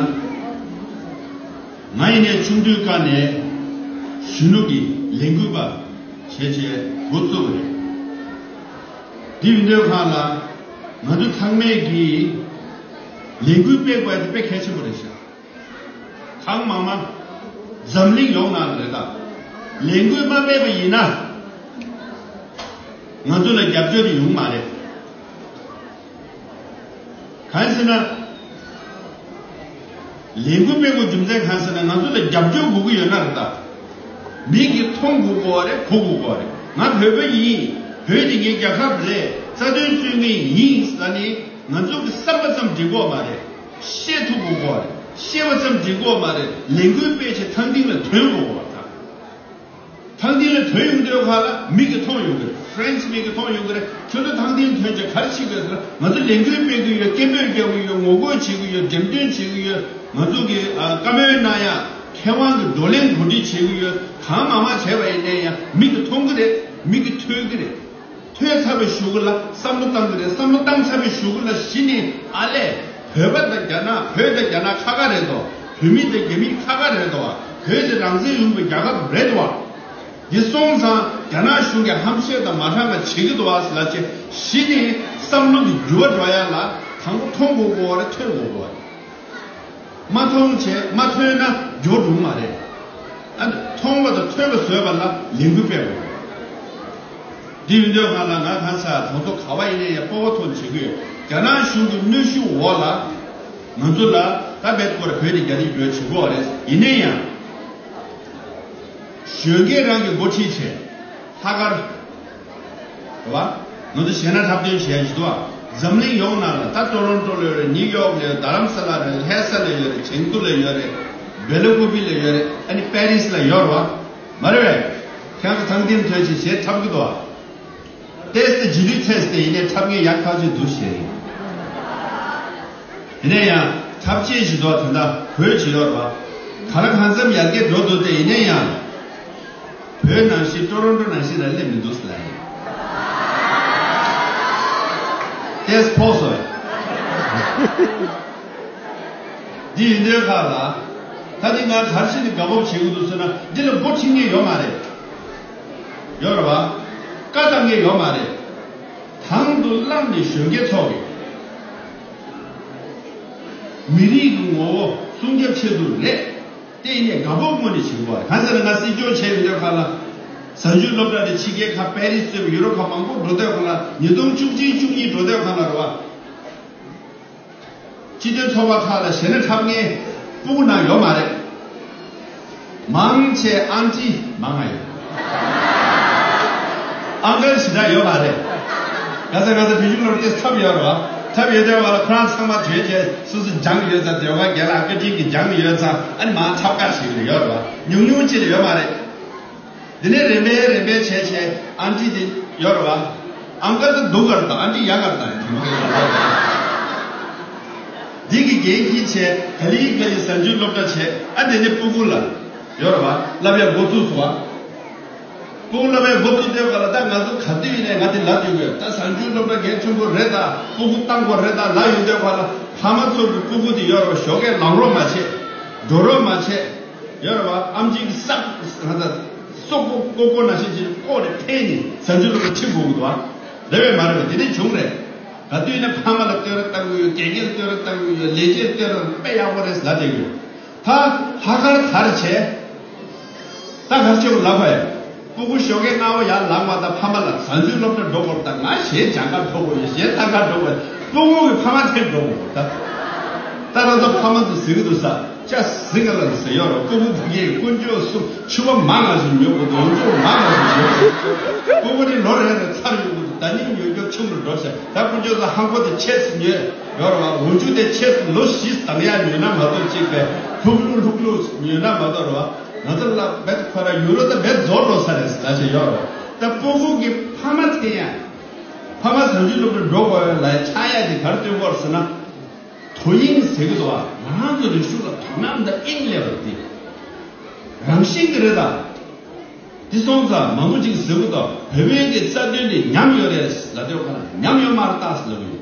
ང་ཡིན་ནའི་ཆུང་དུས་སྐབས་ནས་གཞོན་ནུ་གི་ལས་འགུལ་པ་བྱས་བྱས་འགོ་བཙུགས་པ་རེད། འདི་ཡིན་དུས་སྒང་ལ་ང་ཚོ་ཚང་མས་ཀྱི་ལས་འགུལ་སྤེལ་དགོས་དེ་དཔེ་གལ་ཆེན་པོ་རེད་ཤག་གང་མང་མང་འཛམ་གླིང་ཡོངས་ནང་ལ་རེད་ད། ལས་འགུལ་མ་སྤེལ་བ་ཡིན་ན་ང་ཚོ་ལ་རྒྱབ་སྐྱོར་དེ་ཡོང་མ་རེད། གང་ཟེར་ན། ལས་འགུལ་སྤེལ་དགོས་རྒྱུ་མཚན་གང་ཟེར་ན་ང་ཚོ་ལ་རྒྱབ་སྐྱོར་དགོས་ཀྱི་ཡོད་ན་རེད་ད། མིག་གིས་མཐོང་དགོས་ཀྱི་རེད། གོ་དགོས་ཀྱི་རེད། ང་བོད་པ་ཡིན། བོད་དེ་ངའི་རྒྱལ་ཁབ་རེད། རྩ་དོན་རྩོད་མཁན་ཡིན་ཟེར་ནས་ང་ཚོ་གི་བསམ་པ་ཙམ་འགྲིག་གི་མ་རེད། ཤེས་ཐུབ་དགོས་ཀྱི་རེད། ཤེས་པ་ཙམ་འགྲིག་གི་མ་རེད། ལས་འགུལ་སྤེལ་བྱས་ཐང་སྟེང་ལ་ཐོན་དགོས་ཀྱི་རེད་ད། ཐང་སྟེང་ལ་ཐོན་ཡོང་དུས་ཁ་ལ་མིག་གིས་མཐོང་ཡོང་གི་རེད། ཕ་རན་སི་མིག་གིས་མཐོང་ཡོང་གི་རེད། ཁྱོད་ཚོ་ཐང་སྟེང་ཐོན་བྱས་ག་རེ་བྱེད་དགོས་ཟེར་ན་ང་ཚོ་ལས་འགུལ་སྤེལ་གི་ཡོད། སྐད་འབོད་རྒྱག་གི་ཡོད། ངོ་རྒོལ་བྱེད་ཀྱི་ཡོད། འགྲེམས་སྟོན་བྱེད་ཀྱི་ཡོད། ང་ཚོ་གི་ཨ་བཀའ་མོལ་གནང་ཡ། མཁས་དབང་གི་བགྲོ་གླེང་གོ་སྒྲིག་བྱེད་ཀྱི་ཡོད། གང་མང་མང་བྱས་པ་ཡིན་ནའི་ཡང་མིག་གིས་མཐོང་གི་རེད། མིག་གིས་ཐོས་ཀྱི་རེད། ཐོས་ཚར་བའི་གཞུག་གུ་ལ་བསམ་བློ་བཏང་གི་རེད། བསམ་བློ་བཏང་ཚར་བའི་གཞུག་གུ་ལ་གཞི་ནས་ཨ་ལས། བོད་པ་དང་རྒྱ་ནག་བོད་དང་རྒྱ་ནག་ཁ་ཁ་རེད་དོ། བོད་མི་དང་རྒྱ་མི་ཁ་ཁ་རེད་དོ། བོད་དེ་རང་བཙན་ཡོད་པའི་རྒྱལ་ཁབ་རེད་དོ། འདི་སོང་ཙང་རྒྱ་ནག་གཞུང་གིས་ཧམ་བཤད་དང་མ་དྲང་ག་བྱེད་ཀྱི་འདུག་བ་ལ་བྱས་གཞི་ནས་བསམ་བློ་འདི་འགྱུར་བ་འགྲོ་ཡ་ལ་དང་པོ་མཐོང་དགོས་དགོས་རེད། ཐོས་དགོས་དགོས་རེད། མ་མཐོང་བྱས་མ་ཐོས་ན་འགྱུར་འགྲོ་གི་མ་རེད། ཨ་ནི་མཐོང་བ་དང་ཐོས་པ་བཟོས་པ་ལ་ལས་འགུལ་སྤེལ་དགོས། འདི་ཡིན་དུས་སྒང་ལ་ང་གང་ཟག་དང་ཐོག་ག་བ་ཡིན་ནའི་ཡང་སྤོབས་པ་ཐོག་ནས་བྱེད་ཀྱི་ཡོད། རྒྱ་ནག་གཞུང་གི་གནོན་ཤུགས་འོག་ལ་ང་ཚོ་ལ་ད་བེད་སྐོར་བོད་ནས་རྒྱ་ནས་བོད་བྱེད་དགོས་རེད། ཡིན་ནའི་ཡང་གཞོན་སྐྱེས་རང་གི་འགོ་ཁྲིད་བྱས་ལྷག་དཀར། རེད་བ། ང་ཚོ་གཞས་སྣ་འཁྲབ་སྟོན་བྱས་ཡ་ཞིག་འདུག་བ། འཛམ་གླིང་ཡོངས་ནང་ལ་ད་ཊོ་རོན་ཊོ་ལ་ཡོད་རེད། ཉིའུ་ཡོག་ལ་ཡོད། རྡ་རམ་ས་ལ་རེད། ལྷ་ས་ལ་ཡོད་རེད། ཆེང་ཏུ་ལ་ཡོད་རེད། སྦེ་ལ་ཀུ་པི་ལ་ཡོད་རེད། ཨ་ནི་པེ་རིས་ལ་ཡོད་རེད་བ། མ་རེད་བས། ཁྱེད་ཚོ་ཐང་སྟེང་ཐོན་ཞིག་གཞས་འཁྲབ་ཀྱི་འདུག་བ། ཏེས་ཏེ་རྗེས་ལུས་ཚེས་ཏེ་ཡིན་ནའི་འཁྲབ་མཁན་ཡག་ཐག་ཆོད་འདུག་ཞེས། ཡིན་ནའི་ཡང་འཁྲབ་ཆས་ཞིག་འདུག་བ། ད་ལྟ་བོད་ཅིག་ཡོད་རེད་བ། ག་ལ་གང་འཚམ་ཡར་རྒྱས་འགྲོ་འདུག་སྟེ། ཡིན་ནའི་ཡང་། བོད་ནང་བཞིན་ཊོ་རོན་ཊོ་ནང་བཞིན་ལ་སླེབས་མི་འདུག་ཟེར་ལ་ཡིན། ཏེས་ཕོག་སོང་། འདི་ཡིན་དུས་ཁ་ལ། ད་འདི་ང་ག་རེ་བྱས་ནས་དགའ་སྤོབས་བྱེད་ཀྱི་འདུག་ཟེར་ན་འདི་ལ་འགོ་ཁྲིད་མཁན་ཡོད་མ་རེད། ཡོད་རེད་བ། བཀའ་བཏང་མཁན་ཡོད་མ་རེད། དང་དུ་བླངས་ནས་གཞོན་སྐྱེས་ཚོ་གིས་མི་རིགས་ཀྱི་ངོ་བོ་སྲུང་སྐྱོབ་ཆེད་དུ་རེད། དེ་ཡིན་ནའི་དགའ་སྤོབས་དངོས་ནས་བྱེད་དགོས་རེད། གང་ཟེར་ན་ང་སྲིད་སྐྱོང་བྱས་ཡོང་དུས་ཁ་ལ། གཟའ་མཇུག་སློབ་གྲྭ་དེ་ཕྱི་རྒྱལ་ཁག་པེ་རིས་གཙོས་པའི་ཡུ་རོབ་ཁག་མང་པོ་འགྲོ་དུས་ཁ་ལ་ཉིས་སྟོང་བཅུ་གཅིག་བཅུ་གཉིས་འགྲོ་དུས་ཁ་ལ་རེད་བ། སྤྱི་མཐུན་ཚོགས་པ་ཁག་ལ་གཞས་སྣ་འཁྲབ་མཁན་སྤུ་གུ་ནང་ཡོད་མ་རེད། མང་ཆེ་ཨན་ཊི་མང་ང་ཡོད། ཨང་ཀལ་ཞེ་དྲག་ཡོད་མ་རེད། ག་ས་ག་ས་བོད་ཕྲུག་ལོར་ཏེ་འཁྲབ་ཡོད་རེད་བ། འཁྲབ་ཡོད་དུས་བ་ལ་ཁོ་རང་ཚང་མ་བྱོས་བྱས་སོ་སོ་སྦྱང་ཡོད་ཙང་། སྡེ་བ་རྒན་ལགས་བཀའ་དྲིན་གྱིས་སྦྱང་ཡོད་ཙང་། ཨ་ནི་མང་འཁྲབ་དཀའ་ཞིག་རེད་ཡོད་རེད་བ། ཉུང་ཉུང་ཅིག་ལ་ཡོད་མ་རེད། དེ་ནས་རིམ་པས་རིམ་པས་བྱས་བྱས་ཨན་ཊི་དེ་ཡོད་རེད་བ། ཨང་ཀལ་དེ་སྡུག་ག་རེད་དང་ཨན་ཊི་ཡག་ག་རེད་དང་། འདི་གི་འགན་འཁྱེར་བྱས་ག་ལེ་ག་ལེ་གཟའ་མཇུག་སློབ་གྲྭ་བྱས། ཨ་དེ་ནས་སྤུ་གུ་ལ་ཡོད་རེད་བ། བསླབ་ཡག་འགོ་བཙུགས་སོང་བ། སྤུ་གུ་བསླབ་ཡག་འགོ་བཙུགས་དུས་ག་ལ་ད་ང་ཚོ་ག་དུས་ཡིན་ནའི་ང་དེ་ལབ་ཡོང་གི་ཡོད། ད་གཟའ་མཇུག་སློབ་གྲྭ་འགན་ཆེན་པོ་རེད། ད་སྤུ་གུ་བཏང་དགོས་རེད། ད་ལབ་ཡོང་དུས་ག་ལ་ཕ་མ་ཚོ་གི་སྤུ་གུ་དེ་ཡོད་རེད་བ། ཞོགས་ཀས་ལངས་རོགས་མ་བྱེད། འགྲོ་རོགས་མ་བྱེད། ཡོད་རེད་བ། ཨམ་ཆི་གི་སག་ང་ཚོ་སོག་པོ་ཀོ་ཀོ་ནང་བཞིན་ཅིག་བཀོག་ནས་འཐེན་ནས་གཟའ་མཇུག་སློབ་གྲྭ་ཁྲིད་དགོས་ཀྱི་འདུག་བ། རེད་བས་མ་རེད་བས། དེ་ནས་བྱུང་རེད། ག་དུས་ནས་ཕ་མ་ལ་བསྟོད་ར་བཏང་གི་ཡོད། དགེ་རྒན་ལ་བསྟོད་ར་བཏང་གི་ཡོད། ལས་བྱེད་བསྟོད་ར་དཔེ་ཡག་པོ་རེད་ལབ་བསྡད་ཡོད། ད་ལྷག་དཀར་ག་རེ་བྱས། ད་ག་རེ་བྱས་པ་ལབ་པ་ཡ། སྤུ་གུ་ཞོགས་ཀས་སྔ་པོ་ཡར་ལངས་པ་དང་ཕ་མ་ལ་གཟའ་མཇུག་སློབ་གྲྭ་འགྲོ་དགོས་པ་དང་། ང་གཞས་སྦྱང་གར་འགྲོ་དགོས་ཡོད། གཞས་ལྟ་གར་འགྲོ་དགོས། སྤུ་གུ་གི་ཕ་མ་དེར་འགྲོ་དགོས། ད་ད་རང་ཚོ་ཕ་མ་ཚོ་ཟེར་གི་འདུག་ས། ཅག་ཟིང་ག་ལ་ཟེར་ཡོད་རེད། སྤུ་གུ་ཕ་གིའི་དཀོན་མཆོག་གསུམ་ཕྱུ་པ་མང་ང་ཞིག་ཉོ་དགོས་འདུག། འོ་འཇོག་མང་ང་ཞིག་ཉོ་དགོས། སྤུ་གུ་ནི་ལོ་རེ་རེ་ཚར་ཡོང་གི་འདུག། ཟླ་ཉིན་ཉོ་རྒྱུ་ཆུང་རུ་འགྲོ་ཤག། ད་དཀོན་མཆོག་གསུམ་ཧང་གོ་དེ་ཆེ་ཙམ་ཉོས་ཡོད་རེད་བ། འོ་འཇོག་དེ་ཆེ་ཙམ་ལོ་བཞི་ཙམ་ཡར་ཉོས་ན་མ་གཏོགས། གཅིག་པས་ལྷུག་ལྷུག་ལྷུག་ལྷུག་ཉོས་ན་མ་གཏོགས་རེད་བ། ང་ཚོ་ལ་བེད་ཁོ་ར་ཡུ་རོ་ད་བེད་རྫོགས་འགྲོ་ས་རེད་ཟེར་ལབ་བྱས་ཡོད་རེད། ད་སྤུ་གུ་གི་ཕ་མ་དེ་ཡང་ཕ་མ་གཟའ་མཇུག་སློབ་གྲྭ་འགྲོ་དགོས་ལ་ཆགས་ཡ་དེ་ག་རེ་སྟོན་གྱི་ཡོད་རེད་ཟེར་ན། དོ་དབྱིངས་ཟེར་གི་འདུག་བ། ང་རང་ཚོ་རིག་གཞུང་ལ་དོ་སྣང་དང་དབྱིངས་སླེབས་པ་དེ་རང་བཞིན་གྱི་རེད་ད། དེ་སོང་ཙང་མང་པོ་ཅིག་ཟེར་གི་འདུག། བོད་པའི་གི་རྩ་དོན་དེ་ཉམས་ཡོད་རེད་ལབ་དུས་ཁོ་ན་ཉམས་ཡོད་མ་རེད་ད་ཟེར་ལབ་གི་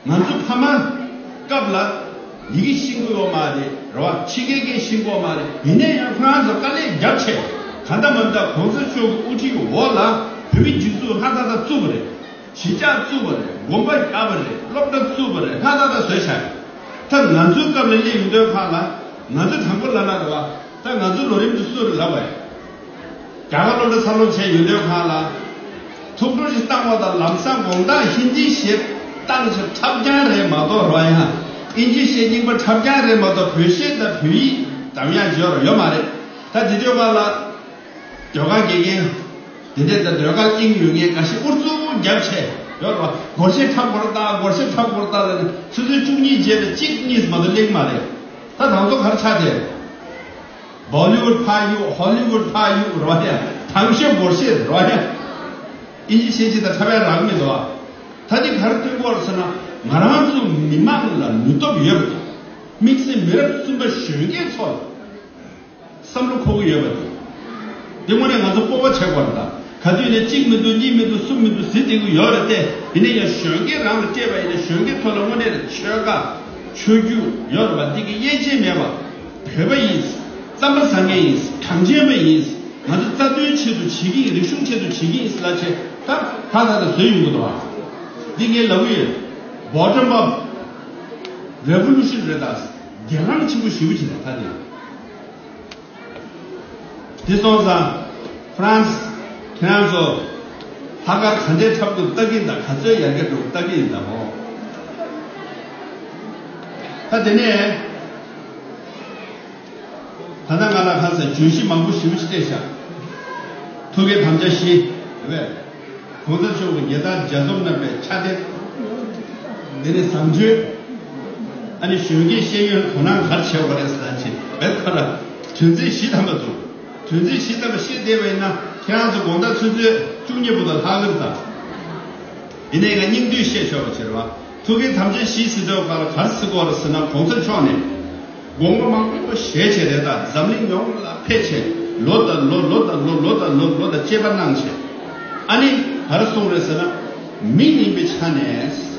ཡོད། ང་ཚོ་ཕ་མ་སྐབས་ལ་ཡི་གེ་ཤེས་ཀྱི་ཡོད་མ་རེད་རེད་བ། ཕྱི་རྒྱལ་སྐད་ཤེས་ཀྱི་ཡོད་མ་རེད། ཡིན་ན་ཡང་ཁོ་རང་ཚོ་དཀའ་ལས་རྒྱབ་བྱས་གང་ལྟར་མ་ལྟར་གོང་ས་མཆོག་གི་དབུ་ཁྲིད་འོག་ལ་བོད་མི་སྒྲིག་འཛུགས་ལྷ་ད་ད་བཙུགས་པ་རེད། གཞིས་ཆགས་བཙུགས་པ་རེད། དགོན་པ་བརྒྱབ་པ་རེད། སློབ་གྲྭ་བཙུགས་པ་རེད། ལྷ་ད་ད་བཟོས་བཞག། ད་ང་ཚོའི་སྐབས་ལ་སླེབས་ཡོང་དུས་ཁ་ལ་ང་ཚོ་དང་པོ་ལབ་ན་རེད་བ། ད་ང་ཚོའི་ལོ་རིམ་དེ་སུ་རེད་ལབ་པ་ཡིན། རྒྱ་གར་སློབ་གྲྭ་འཚར་ལོངས་བྱས་ཡོང་དུས་ཁ་ལ། ཐུགས་སྤྲོ་ཞིག་བཏང་བ་དང་ལམ་སང་དགོང་དག་ཧིན་དི་གཞས་བཏང་བྱས་འཁྲབ་རྐྱང་རེད་མ་གཏོགས་རེད་བ། ཡང་ཨིན་ཇི་གཞས་རྙིང་པ་འཁྲབ་རྐྱང་རེད་མ་གཏོགས་བོད་གཞས་དང་བོད་ཡིག་འདམ་ཡག་ཅིག་ཡོད་རེད་ཡོད་མ་རེད། ད་དེ་དུས་ཁ་ལ། ཟློས་གར་དགེ་རྒན། དེ་འདྲས་ད་ཟློས་གར་དབྱིངས་ཡོད་མཁན་འགའ་ཤས་ཨུ་ཚུགས་རྒྱབ་བྱས་ཡོད་རེད་བ། སྒོར་གཞས་འཁྲབ་སྐོར་ལྟ། སྒོར་གཞས་འཁྲབ་སྐོར་ལྟ་ལབ་ནས་ཆུ་ཚོད་བཅུ་གཉིས་རྗེས་ལ་གཅིག་གཉིས་མ་གཏོགས་གླེང་མ་རེད། ད་དང་ཐོག་ག་རེ་ཆགས་བསྡད། Bollywood ཕར་གཡུག། Hollywood ཕར་གཡུག་རེད་བ། ཡ་དང་ཤོས་སྒོར་གཞས་རེད་བ། ཡ་ཨིན་ཇི་གཞས་ཅིག་དང་འཁྲབ་ཡ་རག་མི་འདུག་བ། ད་འདི་ག་རེ་སྟོན་གྱི་ཡོད་རེད་ཟེར་ན། ང་རང་ཚོ་མི་མང་ལ་ནུས་སྟོབས་ཡོད་པ་དང་། དམིགས་བསལ་མི་རབས་གསུམ་པ་གཞོན་སྐྱེས་ཚོ་ལ། བསམ་བློ་འཁོར་གྱི་ཡོད་པ་དེ། དེ་དངོས་གནས་ང་ཚོ་སྤོབས་པ་བྱེད་དགོས་རེད་ད། ག་དུས་ནས་གཅིག་མི་འདུག། གཉིས་མི་འདུག། གསུམ་མི་འདུག། ཟེར་བསྡད་ཀྱི་ཡོད་རེད་དེ། ཡིན་ན་ཡང་གཞོན་སྐྱེས་རང་ལ་སྤྲད་པ་ཡིན་ན་གཞོན་སྐྱེས་ཚོ་ལ་དངོས་གནས་ཆོལ་ཁ། ཆོས་བརྒྱུད་ཡོད་རེད་པ། འདི་གི་དབྱེ་འབྱེད་མེད་པ། བོད་པ་ཡིན། རྩམ་པ་ཟ་མཁན་ཡིན། གངས་ཅན་པ་ཡིན། ང་ཚོ་རྩ་དོན་ཆེད་དུ་བྱེད་ཀྱི་ཡིན། རིག་གཞུང་ཆེད་དུ་བྱེད་ཀྱི་ཡིན་ལབ་བྱས་ད་ད་ད་ད་བཟོས་ཡོང་གི་འདུག་བ། འདི་ངས་ལབ་གི་ཡོད། Bottom up revolution རེད་ད། སྒེར་ལངས་ཆེན་པོ་ཞེ་པོ་ཅིག་རེད་ད་དེ། དེ་སོང་ཙང་ཧྥ་རན་སི་ཁྱེད་རང་ཚོ་ལྷག་དཀར་ག་འདྲའི་འཁྲབ་ཐུབ་ལྟ་གི་ཡིན་ད། ག་ཚོད་ཡར་རྒྱས་འགྲོ་ལྟ་གི་ཡིན་ད་མོ། ད་དེ་ནས་ད་ལྟ་ང་ལ་ཁ་སང་བརྗོད་གཞི་མང་པོ་ཞེ་པོ་ཅིག་སྤྲད་བཞག། ཐུགས་ཀའི་དམ་བཅའ་བཞི་རེད་པས། གོང་ས་མཆོག་གི་ཉེ་ཆར་རྒྱ་མཚོ་རྣམ་པའི་ཕྱག་དེབ། དེ་ནས་བཟང་སྤྱོད། ཨ་ནི་གཞོན་སྐྱེས་ཤེས་ཡོན་དོ་སྣང་ག་རེ་བྱེད་དགོས་རེད་ཟེར་ན་ཅིག་བེད་ཁ་ར་དོན་ཚན་བཞི་ཐམ་པ་འདུག། དོན་ཚན་བཞི་ཐམ་པ་བཤད་བསྡད་པ་ཡིན་ན་ཁྱེད་རང་ཚོ་དགོང་དག་ཆུ་ཚོད་བཅུ་གཉིས་བར་དུ་ལྷག་གི་རེད་ད། ཡིན་ནའི་ང་སྙིང་བསྡུས་བཤད་ཆོག་པ་བྱེད་རོགས། ཐུགས་ཀའི་དམ་བཅའ་བཞི་ཟེར་དུས་ཁ་ལ་ག་རེ་ཟེར་དགོས་རེད་ཟེར་ན། གོང་ས་མཆོག་ནས་དགོངས་པ་མང་པོ་བཞེས་བྱས་རེད་ད། འཛམ་གླིང་ཡོངས་ལ་ཕེབས་བྱས་ལོ་དང་ལོ། ལོ་དང་ལོ། ལོ་དང་ལོ། ལོ་དང་བཅད་པ་གནང་བྱས། ཨ་ནི་ག་རེ་གསུངས་རེད་ཟེར་ན། མི་ཡིན་པའི་ཆ་ནས་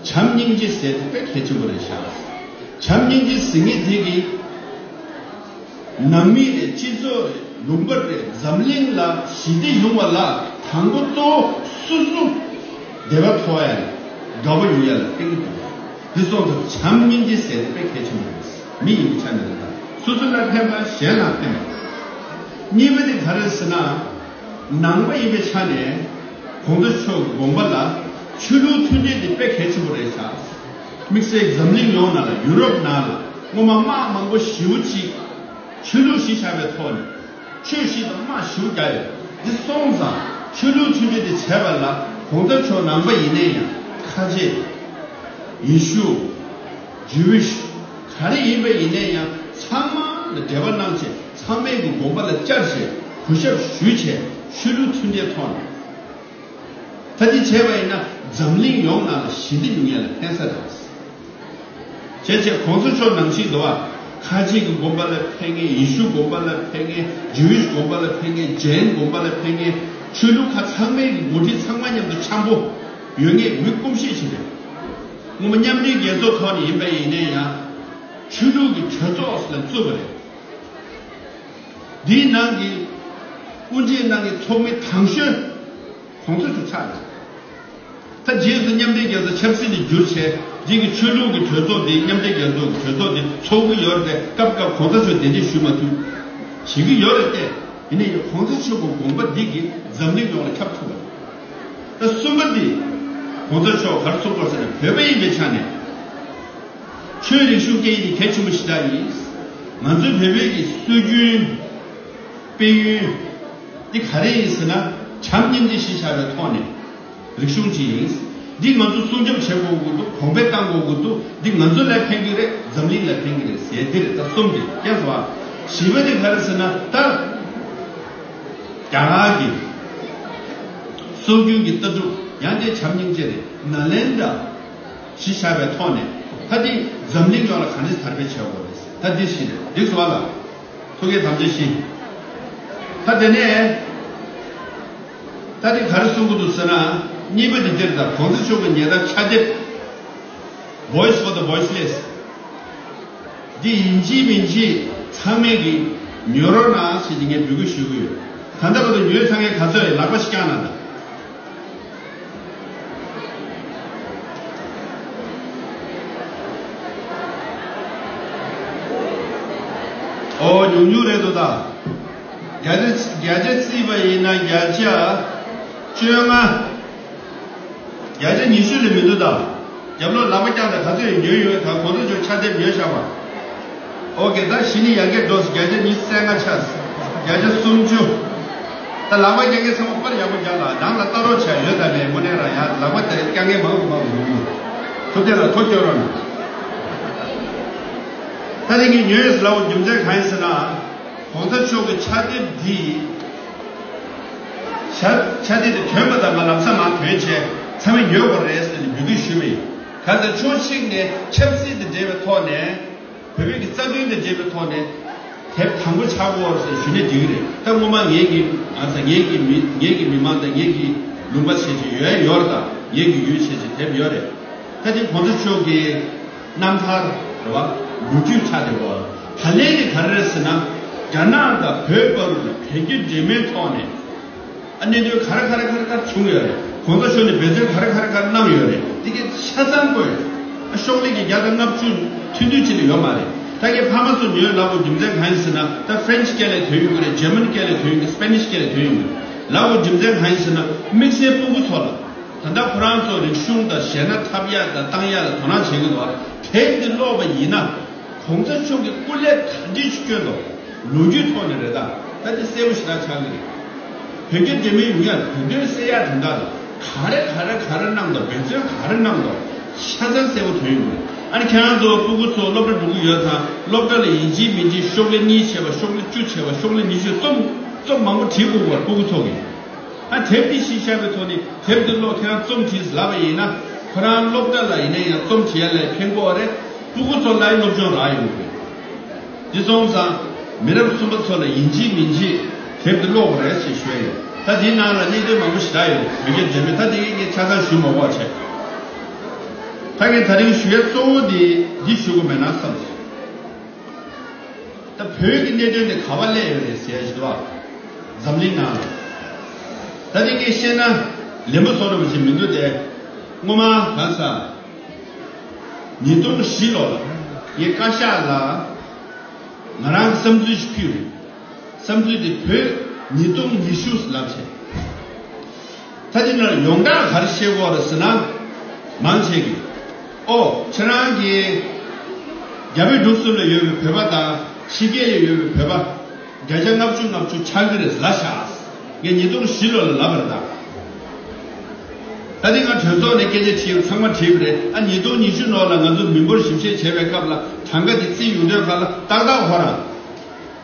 བྱམས་སྙིང་རྗེ་ཟེར་དེ་དཔེ་གལ་ཆེན་པོ་རེད་ཤག། བྱམས་སྙིང་རྗེ་ཟེར་མཁན་དེ་གིས་ནང་མི་རེད། སྤྱི་ཚོགས་རེད། ལུང་པ་རེད། འཛམ་གླིང་ལ་ཞི་བདེ་ཡོང་བ་ལ་དང་པོ་གཙོ་བོ་སོ་སོ་བདེ་བ་ཐོབ་ཡ་རེད། དགའ་པོ་ཡོང་ཡ་ལ་བརྟེན་གྱི་འདུག། འདི་སོང་ཙང་བྱམས་སྙིང་རྗེ་ཟེར་དེ་དཔེ་གལ་ཆེན་པོ་རེད། མི་ཡིན་པའི་ཆ་ནས་རེད་ད། སོ་སོ་ལ་ཕན་པ་གཞན་ལ་ཕན་པ། གཉིས་པ་དེ་ག་རེ་ཟེར་ན། ནང་པ་ཡིན་པའི་ཆ་ནས་གོང་ས་མཆོག་གི་དགོངས་པ་ལ་ཆོས་ལུགས་མཐུན་སྒྲིལ་དེ་དཔེ་གལ་ཆེན་པོ་རེད་ཤག། དམིགས་བསལ་འཛམ་གླིང་ཡོངས་ནང་ལ་ཡུ་རོབ་ནང་ལ་སྔོན་མ་དམག་མང་པོ་ཞེ་པོ་ཅིག་ཆོས་ལུགས་གཞི་བཞག་པའི་ཐོག་ནས་ཆོས་གཞི་དང་དམག་ཞེ་པོ་རྒྱག་ཡོད། འདི་སོང་ཙང་ཆོས་ལུགས་མཐུན་སྒྲིལ་དེ་བྱས་པ་ལ་གོང་ས་མཆོག་ནང་པ་ཡིན་ནའི་ཡང་ཁ་ཆེ། ཡེ་ཤུ། ཇུ་ཝིཤ། ག་རེ་ཡིན་པ་ཡིན་ནའི་ཡང་ཚང་མ་ལ་འབྲེལ་བ་གནང་བྱས། ཚང་མས་ཀྱི་དགོངས་པ་ལ་བཅར་བྱས། གུས་ཞབས་ཞུས་བྱས། ཆོས་ལུགས་མཐུན་སྒྲིལ་ཐོག་ནས། ད་འདི་བྱས་པ་ཡིན་ན་འཛམ་གླིང་ཡོངས་ནང་ལ་ཞི་བདེ་ཡོང་ཡ་ལ་ཕན་ས་རེད། བྱས་བྱས་གོང་ས་མཆོག་ནང་བཞིན་འདུག་བ། ཁ་ཆེ་གི་དགོན་པ་ལ་ཕན་མཁན། ཡེ་ཤུ་དགོན་པ་ལ་ཕན་མཁན། ཇུ་ཝིཤ་དགོན་པ་ལ་ཕན་མཁན། ཇེན་དགོན་པ་ལ་ཕན་མཁན། ཆོས་ལུགས་ཁག་ཚང་མའི་གི་འགོ་ཁྲིད་ཚང་མ་མཉམ་དུ་འཆམ་པོ་ཡོད་མཁན་མི་སྐུ་མཁྱེན་ཞིག་རེད། སྔོན་མ་མཉམ་འབྲེལ་རྒྱལ་ཚོགས་ཐོག་ནས་ཡིན་པ་ཡིན་ནའི་ཡང་ཆོས་ལུགས་ཀྱི་གྲོས་ཚོགས་ལ་བཙུགས་པ་རེད། འདིའི་ནང་གི་དབུ་འབྱེད་གནང་མཁན་ཚོགས་མི་དང་ཤོས་ གོང་ས་མཆོག་ཆགས་ཡོད། ད་རྗེས་སུ་མཉམ་འབྲེལ་རྒྱལ་ཚོགས་ཆབ་སྲིད་དུ་བསྒྱུར་བྱས་རྗེས་ཀྱི་ཆོས་ལུགས་ཀྱི་གྲོས་ཚོགས་དེ་མཉམ་འབྲེལ་རྒྱལ་ཚོགས་ཀྱི་གྲོས་ཚོགས་དེ་ཚོགས་ཀྱི་ཡོད་རེད་དེ། སྐབས་སྐབས་གོང་ས་མཆོག་གདན་འདྲེན་ཞུ་མ་ཐུབ། བྱེད་ཀྱི་ཡོད་རེད་དེ། ཡིན་ནའི་གོང་ས་མཆོག་གི་དགོངས་པ་འདི་གིས་འཛམ་གླིང་ཡོངས་ལ་ཁྱབ་ཐུབ་པ་རེད། ད་གསུམ་པ་འདི། གོང་ས་མཆོག་ག་རེ་གསུངས་པ་ཟེར་ན། བོད་པ་ཡིན་པའི་ཆ་ནས་ཆོས་རིག་གཞུང་སྐད་ཡིག་དེ་གལ་ཆེན་པོ་ཞེ་དྲག་ཡིན། ང་ཚོའི་བོད་པའི་གི་སྲོལ་རྒྱུན། དཔལ་ཡོན། འདི་ག་རེ་ཡིན་ཟེར་ན། བྱམས་སྙིང་རྗེ་གཞིར་བཞག་པའི་ཐོག་ནས་རིག་གཞུང་ཅིག་ཡིན། འདི་ང་ཚོ་སྲུང་སྐྱོབ་བྱེད་དགོས་ཀྱི་འདུག་གོང་འཕེལ་གཏང་དགོས་ཀྱི་འདུག་འདི་ང་ཚོ་ལ་ཕན་གྱི་རེད། འཛམ་གླིང་ལ་ཕན་གྱི་རེད་ཟེར། འདི་རེད། ད་གསུམ་དེ་རྐྱང་སོ། བཞི་པ་དེ་ག་རེ་ཟེར་ན། ད་རྒྱ་གར་གྱི་སྲོལ་རྒྱུན་གྱི་ལྟ་གྲུབ་ཡང་དེ་བྱམས་སྙིང་རྗེ་རེད། ནཱ་ལེནྡྲ་གཞིར་བཞག་པའི་ཐོག་ནས་ད་འདི་འཛམ་གླིང་ཡོངས་ལ་ག་འདྲ་དར་སྤེལ་བྱེད་དགོས་རེད། ད་འདི་བཞི་རེད། འགྲིག་སོང་བ་ལ། ཐུགས་ཀྱི་དམ་བཅའ་བཞི། ད་དེ་ནས་ད་དེ་ག་རེ་གསུང་གི་འདུག་ཟེར་ན། གཉིས་པ་དེ་འདིར། ད་གོང་ས་མཆོག་གི་ཉེ་འདབས་ཕྱག་དེབ། Voice for the Voiceless། འདི་ཡིན་གཅིག་མིན་གཅིག་ཚང་མས་ཀྱིས་ཉོ་རོགས་གནང་ཞེས་ངས་འབོད་སྐུལ་ཞུ་གི་ཡོད། ད་ལྟ་བར་དུ་ཉོས་ཚར་མཁན་ག་ཚོད་ཡོད། ལག་པ་ཞིག་བརྐྱངས་གནང་དང་། ཨོ། ཉུང་ཉུང་རེད་འདུག་ད། བརྒྱ་ཆ་བརྒྱ་ཆ་བརྩིས་པ་ཡིན་ན་བརྒྱ་ཆ་བཅོ་ལྔ། བརྒྱ་ཆ་ཉི་ཤུ་ལས་མི་འདུག་ད། རྒྱབ་ལོགས་ལག་པ་བརྐྱངས་དང་། ག་ཚོད་ཉོས་ཡོད། ད་གོང་ས་མཆོག་ཕྱག་དེབ་ཉོས་བཞག་པ། ཨོ་ཀེ། ད་གཞི་ནས་ཡར་རྒྱས་འགྲོ་སོང་། བརྒྱ་ཆ་ཉི་ཤུ་རྩ་ལྔ་ཆགས་སོང་། བརྒྱ་ཆ་སུམ་ཅུ། ད་ལག་པ་བརྐྱང་མཁན་ཚང་མ་པར་ཡག་པོ་རྒྱག་ལ། ནང་ལ་ལྟ་རོགས་བྱས་ཡོད་ད་ལས། དངོས་གནས་རང་ཡང་ལག་པ་དེར་བརྐྱང་མཁན་མང་དུ་མང་དུ་ཡོང་གི། ཐུབ་བསྟན་ལ་ཐོ་སྐྱོར་རོགས་གནང་། ད་རིང་གི་ཉོས་ལབ་པའི་རྒྱུ་མཚན་གང་ཡིན་ཟེར་ན། གོང་ས་མཆོག་གི་ཕྱག་དེབ་འདི། ཕྱག་ཕྱག་དེབ་དེ་ཐོན་པ་དང་། ང་ལམ་སང་མར་ཐོན་བྱས་ཚང་མས་ཉོ་དགོས་རེད་ཟེར་ནས་འབོད་སྐུལ་ཞུས་པ་ཡིན། གང་ཟེར་ཕྱོགས་གཅིག་ནས་ཆབ་སྲིད་དང་འབྲེལ་བའི་ཐོག་ནས། བོད་པའི་གི་རྩ་དོན་དང་འབྲེལ་བའི་ཐོག་ནས་དེབ་དང་པོ་ཆགས་ཡོད་ཟེར་ཞུས་ན་འགྲིག་གི་རེད། ད་སྔོན་མ་ངེད་ཀྱི། ང་ཚོ་ངེད་ཀྱི་མི་ངེད་ཀྱི་མི་མང་དང་། ངེད་ཀྱི་ལུང་པ་བྱས་བྱས་ཡོད་ཡོད་རེད། ད་ངེད་ཀྱི་ཡུལ་བྱས་བྱས་དེབ་ཡོད་རེད། ད་དེ་གོང་ས་མཆོག་གི་རྣམ་ཐར་རེད་བ། ལོ་རྒྱུས་ཆགས་བསྡད་ཡོད། ད་ལན་དེ་ག་རེ་རེད་ཟེར་ན། རྒྱ་ནག་དང་བོད་བར་དུ་བོད་རྒྱ་འབྲེལ་མོལ་ཐོག་ནས། ཨ། གནད་དོན་ག་རེ་ག་རེ་ག་རེ་ག་རེ་བྱུང་ཡོད་རེད། གོང་ས་མཆོག་ནས་འབད་བརྩོན་ག་རེ་ག་རེ་ག་རེ་གནང་ཡོད་རེད། དེ་གའི་ཆ་ཚང་བཀོད་ཡོད། ཨ། ཤོག་ལྷེ་གི་བརྒྱ་དང་ལྔ་བཅུ་ཐུང་ཐུང་ཅིག་ལས་ཡོད་མ་རེད། ད་ངས་ཕ་མ་ཚོ་ཉོས་ལབ་པའི་རྒྱུ་མཚན་གང་ཡིན་ཟེར་ན། ད་ཕ་རན་སི་སྐད་ལས་ཐོན་ཡོང་གི་རེད། འཇར་མན་སྐད་ལས་ཐོན་ཡོང་གི། སི་པེ་ནིཤ་སྐད་ལས་ཐོན་ཡོང་གི་ལབ་པའི་རྒྱུ་མཚན་གང་ཡིན་ཟེར་ན། དམིགས་བསལ་སྤུ་གུ་ཚོ་ལ། ད་ལྟ་ཁོ་རང་ཚོ་རིག་གཞུང་དང་གཞས་སྣ་འཁྲབ་ཡག་དང་བཏང་ཡག་ལ་དོ་སྣང་བྱེད་ཀྱི་འདུག་དེབ་འདི་ཀློག་པ་ཡིན་ན། གོང་ས་མཆོག་གིས་སྐུ་ལས་ག་འདྲ་ཞིག་བསྐྱོན་འདུག་ལོ་རྒྱུས་ཐོག་ནས་རེད། ད་ད་དེ་གསལ་པོ་ཞེ་དྲག་ཆགས་ཀྱི་རེད། བོད་རྒྱ་འབྲེལ་མོལ་ཡོང་ཡག་དོན་དོན་གསལ་ཡག་དོན་དག་ལ། ག་རེ་ག་རེ་ག་རེ་གནང་འདུག་འབད་བརྩོན་ག་རེ་གནང་འདུག་ཆ་ཚང་གསལ་པོ་ཐོན་ཡོང་གི་རེད། ཨ་ནི་ཁྱེད་རང་ཚོ་སྤུ་གུ་ཚོ་སློབ་གྲྭ་འགྲོ་གི་ཡོད་ཙང་། སློབ་གྲྭ་ལ་ཡིན་གཅིག་མིན་གཅིག་ཤོག་ལྷེ་གཉིས་བྱས་པ། ཤོག་ལྷེ་བཅུ་བྱས་པ། ཤོག་ལྷེ་ཉི་ཤུ། རྩོམ་རྩོམ་མང་པོ་བྲིས་དགོས་པ། སྤུ་གུ་ཚོ་གིས། ཨ། དེབ་འདི་གཞིར་བཞག་པའི་ཐོག་ནས་དེབ་འདི་ཀློག་ཁྱེད་རང་རྩོམ་བྲིས་ལབ་པ་ཡིན་ན། ཁོ་རང་སློབ་གྲྭ་ལ་ཡིན་ན་ཡང་རྩོམ་བྲིས་ཡ་ལ་ཕན་གྱི་རེད། སྤུ་གུ་ཚོ་ལ་ཡང་སློབ་སྦྱོང་རག་ཡོང་གི་རེད། འདི་སོང་ཙང་མི་རབས་གསུམ་པ་ཚོ་ལ་ཡིན་གཅིག་མིན་གཅིག་དེབ་འདི་ཀློག་དགོས་རེད་ཅེས་ཞུ་ཡ་ཡོད། ད་འདིའི་ནང་ལ་གནད་དོན་མང་པོ་ཞེ་དྲག་ཡོད་རེད། བོད་རྒྱ་འབྲེལ་མོལ། ད་འདི་ངས་ཆ་ཚང་ཞུ་མ་དགོས་བྱས། ད་ངས་ད་རིང་ཞུ་ཡ་གཙོ་བོ་འདི་འདི་ཞུ་དགོས་མེད་ན་བསམ་སོང་། ད་བོད་ཀྱི་གནད་དོན་དེ་ག་པར་སླེབས་ཡོད་རེད་ཟེར་ཡ་ཞིག་འདུག་བ། འཛམ་གླིང་ནང་ལ། ད་དེ་ངས་བཤད་ན་ལན་པོ་བཟོ་འདྲ་པོ་ཞིག་མི་འདུག་སྟེ། སྔོན་མ་གང་ཟག་ཉིས་སྟོང་བཞི་ལོ་ལ་ངས་བཀའ་ཤག་ལ་ང་རང་གི་བསམ་ཚུལ་ཞིག་ཕུལ་རེད། བསམ་ཚུལ་དེ་བོད་ཉིས་སྟོང་ཉི་ཤུ་ལབ་བྱས། ད་དེ་ནང་ཡོངས་གྲགས་ག་རེ་བཤད་ཀྱི་ཡོད་རེད་ཟེར་ན། མང་ཆེ་གིས། ཨོ། ཁྱེད་རང་གིས་རྒྱ་བལ་འབྲུག་གསུམ་ལ་ཡོད་པའི་བོད་པ་དང་། ཕྱི་རྒྱལ་ལ་ཡོད་པའི་བོད་པ་བརྒྱ་ཆ་ལྔ་བཅུ་ལྔ་བཅུ་ཆགས་ཀྱི་རེད་ལབ་ཤག་ངས་ཉིས་སྟོང་བཞི་ལོ་ལ་ལབ་པ་རེད་ད། ད་དེ་ང་གྲོས་ཚོགས་ནས་སྐད་ཆ་དྲིས། ཚང་མ་དྲིས་པ་རེད། ཨ། ཉིས་སྟོང་ཉི་ཤུ་ནང་ལ་ང་ཚོ་མི་འབོར་ཞིབ་བཤེར་བྱས་པའི་སྐབས་ལ་གྲངས་ཀ་དེ་བརྩིས་ཡོང་དུས་སྒང་ལ་ཏག་ཏག་ཁོ་རང་།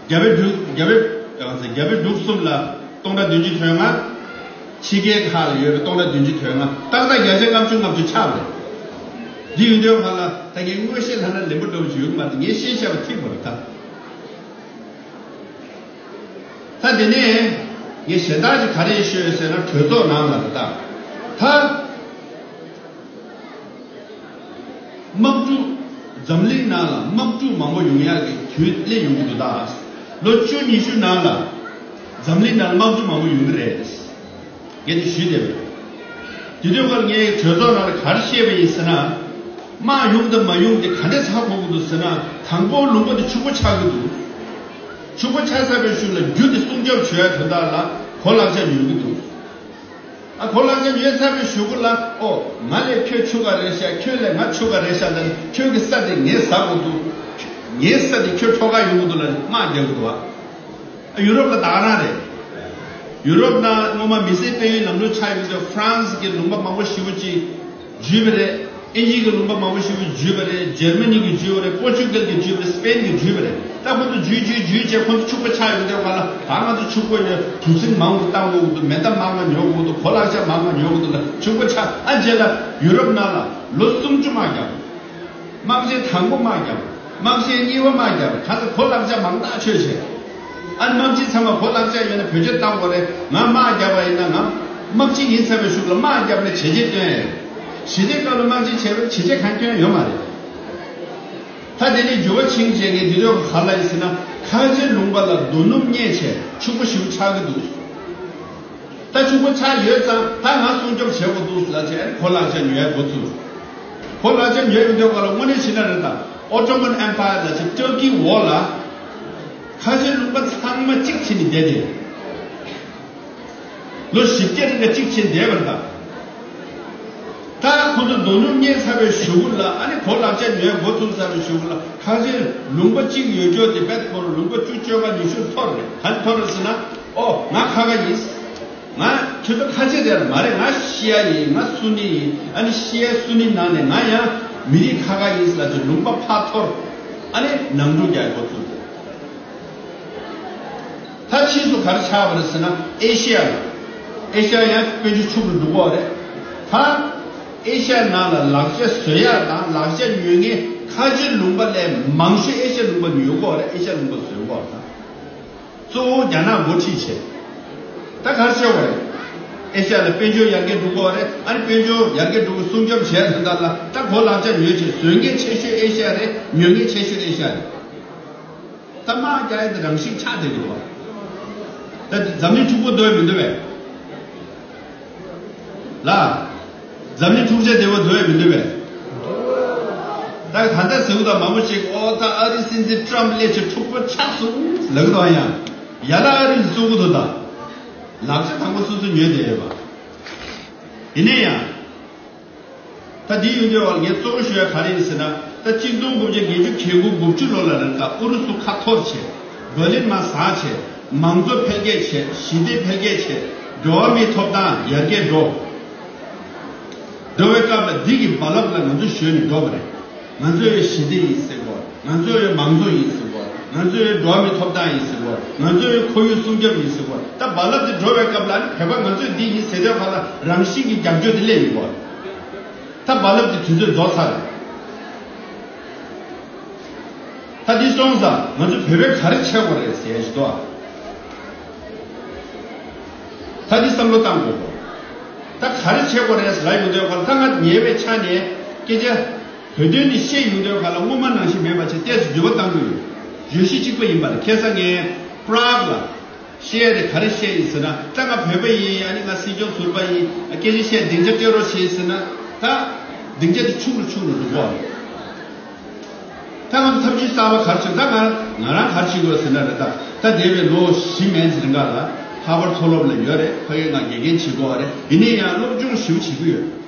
རྒྱ་བལ་འབྲུག་རྒྱ་བལ། རྒྱ་བལ་འབྲུག་གསུམ་ལ་སྟོང་ཕྲག་བདུན་ཅུ་དོན་ལྔ། ཕྱི་རྒྱལ་ཁག་ལ་ཡོད་པའི་སྟོང་ཕྲག་བདུན་ཅུ་དོན་ལྔ། ཏག་ཏག་བརྒྱ་ཆ་ལྔ་བཅུ་ལྔ་བཅུ་ཆགས་པ་རེད། འདི་ཡོང་དུས་སྒང་ལ་ད་ངས་དངོས་བཤད་ལབ་ན་ལན་པོ་འདྲ་པོ་ཞིག་ཡོང་གི་མ་རེད། ངས་བཤད་བཤད་པ་ཐིག་པ་རེད་ད། ད་དེ་ནས་ངས་གཞན་དག་ཅིག་ག་རེ་ཤོད་ཟེར་ན། གྲོས་ཚོགས་ནང་ལ་རེད་ད། ད་དམག་འཁྲུག་འཛམ་གླིང་ནང་ལ་དམག་འཁྲུག་མང་པོ་ཡོང་ཡག་གི་དུས་སླེབས་ཡོང་གི་འདུག་ད། ལོ་བཅུ་ཉི་ཤུ་ནང་ལ་འཛམ་གླིང་ནང་དམག་འཁྲུག་མང་པོ་ཡོང་གི་རེད། ངས་དེ་ཞུས་བསྡད་པ་རེད། དེ་དུས་ཀར་ངས་གྲོས་ཚོགས་ནང་ལ་ག་རེ་བཤད་པ་ཡིན་ཟེར་ན། དམག་ཡོང་དང་མ་ཡོང་དེ་ག་འདྲས་ཚ་གོ་གི་འདུག་ཟེར་ན། དང་པོ་ལུང་པ་དེ་ཕྱུག་པོ་ཆགས་ཀྱི་འདུག་ཕྱུག་པོ་ཆགས་ཚར་བའི་གཞུག་ལ་རྒྱུ་དེ་སྲུང་སྐྱོབ་བྱེད་ཡ་དོན་དག་ལ་གོ་ལག་ཆ་ཉོ་གི་འདུག་ཨ་གོ་ལག་ཆ་ཉོས་ཚར་བའི་གཞུག་གུ་ལ། ཨོ། ང་ལས་ཁྱོད་ཕྱུག་ག་རེད་ཤག་ཁྱོད་ལས་ང་ཕྱུག་ག་རེད་ཤག་ད་ཁྱོད་ཀྱི་ས་དེ་ངས་ཟ་དགོས་འདུག་ངའི་ས་དེ་ཁྱོད་འཕྲོག་ག་ཡོང་གི་འདུག་ལབ་ནས་དམག་རྒྱག་གི་འདུག་ཨ། ཡུ་རོབ་ལ་ད་ག་རང་རེད། ཡུ་རོབ་ནང་སྔོན་མ་མི་སེར་སྤེལ་ཡུལ་ལམ་ལུགས་ཆགས་ཡོང་དུས་ཧྥ་རན་སི་གི་ལུང་པ་མང་པོ་ཞེ་པོ་ཅིག་འཇུས་པ་རེད། ཨིན་ཇི་གི་ལུང་པ་མང་པོ་ཞེ་པོ་འཇུས་པ་རེད། འཇར་མ་ནི་གི་འཇུས་པ་རེད། པོར་ཅུ་གལ་གི་འཇུས་པ་རེད། སི་པེན་གི་འཇུས་པ་རེད། ད་ཁོ་ཚོ་འཇུས་འཇུས་འཇུས་བྱས་ཁོ་ཚོ་ཕྱུག་པོ་ཆགས་ཡོང་དུས་ཧྥ་རན་སི་ཕྱུག་པོ་ཡོད། གྲུ་གཟིངས་མང་པོ་བཏང་དགོས་ཀྱི་འདུག་མེ་མདའ་མང་པོ་ཉོ་དགོས་ཀྱི་འདུག་གོ་ལག་ཆ་མང་པོ་ཉོ་དགོས་ཀྱི་འདུག་ལ་ཕྱུག་པོ་ཆགས། ཨ་རྗེས་ལ་ཡུ་རོབ་ནང་ལ་ལོ་སུམ་ཅུ་དམག་རྒྱབ། དམག་ཆེན་དང་པོ་དམག་རྒྱབ། དམག་ཆེན་གཉིས་པ་དམག་རྒྱབ། ག་ཚོད་གོ་ལག་ཆ་མང་ཐག་ཆོད་བྱས། ཨ་ནི་དམག་སྤྱི་ཚང་མ་གོ་ལག་ཆ་ཡོད་ན་བེད་སྤྱོད་བཏང་དགོས་རེད། ང་དམག་རྒྱབ་པ་ཡིན་ན་ང་དམག་སྤྱི་ཡིན་ཚར་བའི་གཞུག་ལ་དམག་རྒྱབ་ནས་བྱས་རྗེས་སྟོན་ཡ་ཡིན། ཞི་བདེའི་སྐབས་ལ་དམག་སྤྱི་བྱས་པར་བྱས་རྗེས་གང་སྟོན་ཡོད་མ་རེད། ད་དེ་ནས་འགྱུར་བ་ཕྱིན་བྱས་ངས་འདི་དུས་ག་ལ་ཡིན་ཟེར་ན། ཁ་ཆེ་ལུང་པ་ལ་རྡོ་སྣུམ་རྙེད་བྱས་ཕྱུག་པོ་ཞིག་ཆགས་ཀྱི་འདུག་ད་ཕྱུག་པོ་ཆགས་ཡོད་ཙང་ད་ང་སྲུང་སྐྱོབ་བྱེད་དགོས་འདུག་ལབ་བྱས་གོ་ལག་ཆ་ཉོ་ཡ་འགོ་ཚུགས། གོ་ལག་ཆ་ཉོ་ཡོང་དུས་ག་ལ་དངོས་གནས་བྱས་ན་རེད་ད། ཨོ་ཊོ་མན་ཨེམ་པ་ཡར་ལབ་བྱས་ཏུར་ཀི་འོག་ལ་ཁ་ཆེ་ལུང་པ་ཚང་མ་གཅིག་བྱས་ནས་བསྡད་དེ། ལོ་བཞི་བརྒྱ་རིང་ལ་གཅིག་བྱས་བསྡད་པ་རེད་ད། ད་ཁོ་ཚོ་རྡོ་སྣུམ་རྙེད་ཚར་བའི་གཞུག་གུ་ལ། ཨ་ནི་གོ་ལག་ཆ་ཉོ་ཡ་འགོ་ཚུགས་ཚར་བའི་གཞུག་གུ་ལ་ཁ་ཆེ་ལུང་པ་གཅིག་ཡོད་ཀྱོག་དེ་བེད་ཁོ་རང་ལུང་པ་བཅུ་བཅོ་ལྔ་ཉི་ཤུ་འཐོར་རེད། ག་འཐོར་རེད་ཟེར་ན། ཨོ་ང་ཁ་ཁ་ཡིན། ང་ཁྱོད་ཚོ་ཁ་ཆེ་དེ་མ་རེད། ང་ཤི་ཡ་ཡིན། ང་སུ་ནི་ཡིན། ཨ་ནི་ཤི་ཡ་སུ་ནི་ནང་ནས་ང་ཡང་མི་རིགས་ཁ་ཁ་ཡིན་ཟེར་ལབ་བྱས་ལུང་པ་ཕར་འཐོར། ཨ་ནི་ནང་འཁྲུག་རྒྱག་འགོ་ཚུགས། ད་ཕྱིས་སུ་ག་རེ་ཆགས་པ་རེད་ཟེར་ན། ཨེ་ཤི་ཡ་ལ། ཨེ་ཤི་ཡ་ཡང་དཔལ་འབྱོར་ཕྱུག་པོ་འགྲོ་གི་ཡོད་རེད། ད་ཨེ་ཤི་ཡ་ནང་ལ་ལག་ཆ་བཟོ་ཡ་དང་ལག་ཆ་ཉོ་མཁན་ཁ་ཆེ་ལུང་པ་ལས་མང་ཤོས་ཨེ་ཤི་ཡ་ལུང་པ་ནས་ཡོང་གི་ཡོད་རེད། ཨེ་ཤི་ཡ་ལུང་པ་བཟོས་གི་ཡོད་རེད། ད་གཙོ་བོ་རྒྱ་ནག་འགོ་ཁྲིད་བྱས། ད་ག་རེ་བྱས་པ་རེད། ཨེ་ཤི་ཡ་ལ་དཔལ་འབྱོར་ཡར་རྒྱས་འགྲོ་གི་ཡོད་རེད། ཨ་ནི་དཔལ་འབྱོར་ཡར་རྒྱས་འགྲོ་གི་སྲུང་སྐྱོབ་བྱས་དོན་དག་ལ་ད་གོ་ལག་ཆ་ཉོས་བྱས་བཟོ་མཁན་ཆེ་ཤོས་ཨེ་ཤི་ཡ་རེད། ཉོ་མཁན་ཆེ་ཤོས་ཨེ་ཤི་ཡ་རེད། ད་དམག་རྒྱག་ཡ་དེ་རང་བཞིན་ཆགས་བསྡད་ཀྱི་འདུག་བ། ད་འཛམ་གླིང་ཕྱུག་པོ་འདོད་མི་འདོད་པས། ལ། འཛམ་གླིང་འཁྲུག་ཆ་དེ་བ་འདོད་མི་འདོད་པས། ད་ད་ལྟ་ཟེར་བ་དང་མང་པོ་ཞིག་ཨོ་ད་ཨ་རི་སྲིད་འཛིན་ཊམ་སླེབས་བྱས་འཁྲུག་པོ་ཆགས་སོང་ལབ་ཀྱི་འདུག་ཡང་། ཡ་ལ་ཨ་རི་ལ་བཙུགས་ཀྱི་འདུག་ད། ལག་ཆ་དང་པོ་སོ་སོ་ཉོས་བསྡད་ཡོད་པ། ཡིན་ན་ཡང་། ད་འདི་ཡོང་དུས་བར་ངས་གཙོ་བོ་ཞུ་ཡ་ག་རེ་ཡིན་ཟེར་ན། ད་གཅིག་སྟོང་དགུ་བརྒྱ་བརྒྱད་ཅུ་གྱ་དགུ་དགུ་བཅུ་ལོ་ལ་རང་ཀ་ཨུ་རུ་སུ་ཁ་འཐོར་བྱས། འབར་ལིན་མར་ཟག་བྱས། མང་གཙོ་འཕེལ་རྒྱས་བྱས། ཞི་བདེ་འཕེལ་རྒྱས་བྱས། འགྲོ་བ་མིའི་ཐོབ་ཐང་ཡར་རྒྱས་འགྲོ། འགྲོ་བའི་སྐབས་ལ་འདི་གི་རྦ་རླབས་ལ་ང་ཚོ་ཞོན་ནས་འགྲོ་བ་རེད། ང་ཚོ་ཡོད་ཞི་བདེ་ཡིན་ཟེར་གོ། ང་ཚོ་ཡོད་མང་གཙོ་ཡིན་ཟེར་གོ། ང་ཚོ་ཡོད་འགྲོ་བ་མིའི་ཐོབ་ཐང་ཡིན་ཟེར་གོ། ང་ཚོ་ཡོད་ཁོར་ཡུག་སྲུང་སྐྱོབ་ཡིན་ཟེར་གོ། ད་རྦ་རླབས་དེ་འགྲོ་བའི་སྐབས་ལ་ཨ་ནི་བོད་པ་ང་ཚོས་འདི་ཡིན་ཟེར་དུས་ཁ་ལ་རང་བཞིན་གྱི་རྒྱབ་སྐྱོར་དེ་སླེབས་ཡོང་གོ། ད་རྦ་རླབས་དེ་དུས་ཚོད་རྫོགས་ཚར་རེད། ད་འདི་སོང་ཙང་ང་ཚོ་བོད་པས་ག་རེ་བྱེད་དགོས་རེད་ཟེར་ཞིག་འདུག་ཨ། ད་འདི་བསམ་བློ་བཏང་དགོས་གོ། ད་ག་རེ་བྱེད་དགོས་རེད་ཟེར་ལབ་ཡོང་དུས་ཁ་ལ་ད་ང་ཉེ་བའི་ཆ་ནས་སྐད་ཆ་བོད་དོན་འདི་བཤད་ཡོང་དུས་ཁ་ལ་སྔོན་མ་ནང་བཞིན་མེད་པ་བྱས་ཏོག་ཙམ་འགྱུར་བ་གཏང་གི་ཡོད། བརྗོད་གཞི་གཅིག་པ་ཡིན་པ་རེད། ཁ་སང་ངས་པྲག་ལ། བཤད་ཡ་དེ་ག་རེ་བཤད་ཡིན་ཟེར་ན། ད་ང་བོད་པ་ཡིན། ཨ་ནི་ང་སྲིད་སྐྱོང་ཟུར་པ་ཡིན། སྐད་ཆ་བཤད་སྡིངས་ཆ་སྤྲད་རོགས་བྱེད་ཟེར་ན། ད་སྡིངས་ཆ་དེ་ཆུང་རུ་ཆུང་རུ་འགྲོ་གི་ཡོད་རེད། ད་ང་ཚོ་ཐབས་ཇུས་གསར་པ་ག་རེ་བྱེད། ད་ང་ང་རང་ག་རེ་བྱེད་དགོས་ཟེར་ན་རེད། ད་ད་འདས་པའི་ལོ་བཞི་མན་ཙམ་རིང་ག་ལ་ཧར་ཝརཌ་མཐོ་སློབ་ལ་ཡོད་རེད། ཕ་གིར་ང་དགེ་རྒན་བྱེད་དགོས་རེད། ཡིན་ན་ཡང་སློབ་སྦྱོང་ཞེ་པོ་བྱེད་ཀྱི་ཡོད།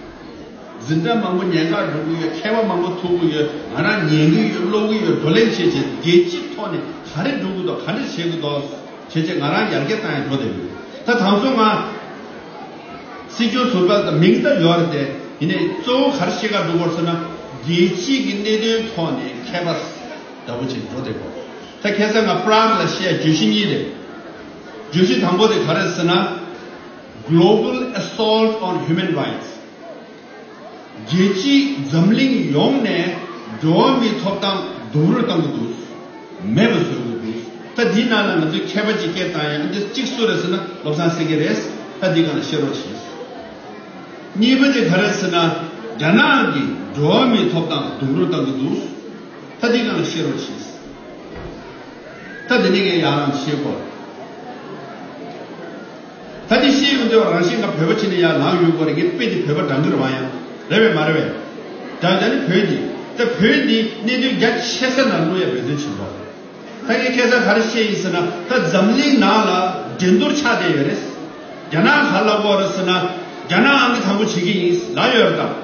འཛིན་གྲྭ་མང་པོ་ཉན་གར་འགྲོ་གི་ཡོད། མཁས་པ་མང་པོ་ཐུག་གི་ཡོད། ང་རང་ཉན་གི་ཡོད། ཀློག་གི་ཡོད། བགྲོ་གླེང་བྱེད་བྱེད། རྒྱལ་སྤྱིའི་ཐོག་ནས་ག་རེ་འགྲོ་གི་འདུག་ག་འདྲ་བྱེད་གི་འདུག་བྱེད་བྱེད་ང་རང་ཡར་རྒྱས་བཏང་ཡ་འགྲོ་བསྡད་ཡོད། ད་དང་ཚོ་ང་སྲིད་སྐྱོང་ཟུར་པ་མིང་ད་ཡོད་རེད་དེ། ཡིན་ནའི་གཙོ་བོ་ག་རེ་བྱེད་ག་འགྲོ་དགོས་ཟེར་ན། རྒྱལ་སྤྱིའི་གི་གནད་དོན་ཐོག་ནས་མཁས་པ་འདྲ་པོ་ཅིག་འགྲོ་བསྡད་དགོས། ད་ཁ་སང་ང་པྲག་ལ་བཤད་བརྗོད་གཞི་གཉིས་རེད། བརྗོད་གཞི་དང་པོ་དེ་ག་རེ་ཟེར་ན། Global Assault on Human Rights། རྒྱལ་སྤྱིས་འཛམ་གླིང་ཡོངས་ནས་འགྲོ་བ་མིའི་ཐོབ་ཐང་རྡོག་རོལ་བཏང་གི་འདུག་མེད་པ་བཟོ་གི་འདུག་ད་འདིའི་ནང་ལ་ང་ཚོས་མཁས་པ་ཅིག་སྐད་བཏང་ཡ། འདི་གཅིག་སུ་རེད་ཟེར་ན་བློ་བཟང་སེང་གེ་རེད། ད་འདི་སྒང་ལ་བཤད་རོགས་བྱེད། གཉིས་པ་དེ་ག་རེ་ཟེར་ན། རྒྱ་ནག་གིས་འགྲོ་བ་མིའི་ཐོབ་ཐང་རྡོག་རོལ་བཏང་གི་འདུག་ད་འདི་སྒང་ལ་བཤད་རོགས་བྱེད། ད་འདི་ནས་ངས་ཡང་རང་བཤད་དགོས། ད་འདི། ཤེས་ཡོང་དུས་རང་བཞིན་གྱིས་བོད་པ་ཕྱི་ནས་ཡར་ལངས་ཡོང་གི་རེད། ངའི་དཔེ་དེ་བོད་པ་དྲང་གི་རེད་པ། ཡང་རེད་པས་མ་རེད་པས། དྲང་བྱས་ནི་བོད་འདི། ད་བོད་འདི་གནད་དོན་རྒྱ་ཆེ་ས་ནང་བླུག་ཡ་འབད་བརྩོན་བྱེད་དགོས། ད་ངས་ཁ་སང་ག་རེ་བཤད་ཡིན་ཟེར་ན། ད་འཛམ་གླིང་ནང་ལ་འགྲན་བསྡུར་ཆགས་བསྡད་ཡོད་རེད། རྒྱ་ནག་ག་རེ་ལབ་ཀྱི་ཡོད་རེད་ཟེར་ན། རྒྱ་ནག་ཨང་ཀི་དང་པོ་བྱེད་ཀྱི་ཡིན་ལབ་ཡོད་རེད་ད།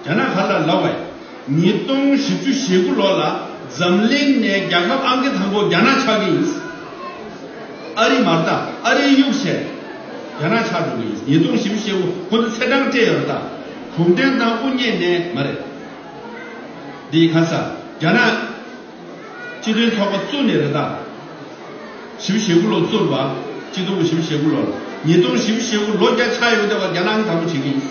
རྒྱ་ནག་ག་རེ་ལབ་པ་ཡིན། ཉིས་སྟོང་བཞི་བཅུ་ཞེ་དགུ་ལོ་ལ་འཛམ་གླིང་ནས་རྒྱལ་ཁབ་ཨང་ཀི་དང་པོ་རྒྱ་ནག་ཆགས་ཀྱི་ཡིན། ཨ་རི་མ་རེད་ད། ཨ་རི་གཡུག་བྱས་རྒྱ་ནག་ཆགས་འགྲོ་གི་ཡིན། ཉིས་སྟོང་བཞི་བཅུ་ཞེ་དགུ་ཁོ་ཚོ་ཚེས་གྲངས་སྤྲད་ཡོད་རེད་ད། གུང་ཁྲན་ཏང་དབུ་བརྙེས་ནས་མ་རེད། འདི་ག་ས་རྒྱ་ནག་སྤྱི་མཐུན་ཚོགས་པ་བཙུགས་ནས་རེད་ད། བཞི་བཅུ་ཞེ་དགུ་ལོ་བཙུགས་པ། སྤྱི་ཟླ་བཞི་བཅུ་ཞེ་དགུ་ལོ་ལ། ཉིས་སྟོང་བཞི་བཅུ་ཞེ་དགུ་ལོ་བརྒྱ་ཆགས་ཡོང་དུས་རྒྱ་ནག་གིས་དང་པོ་བྱེད་ཀྱི་ཡིན།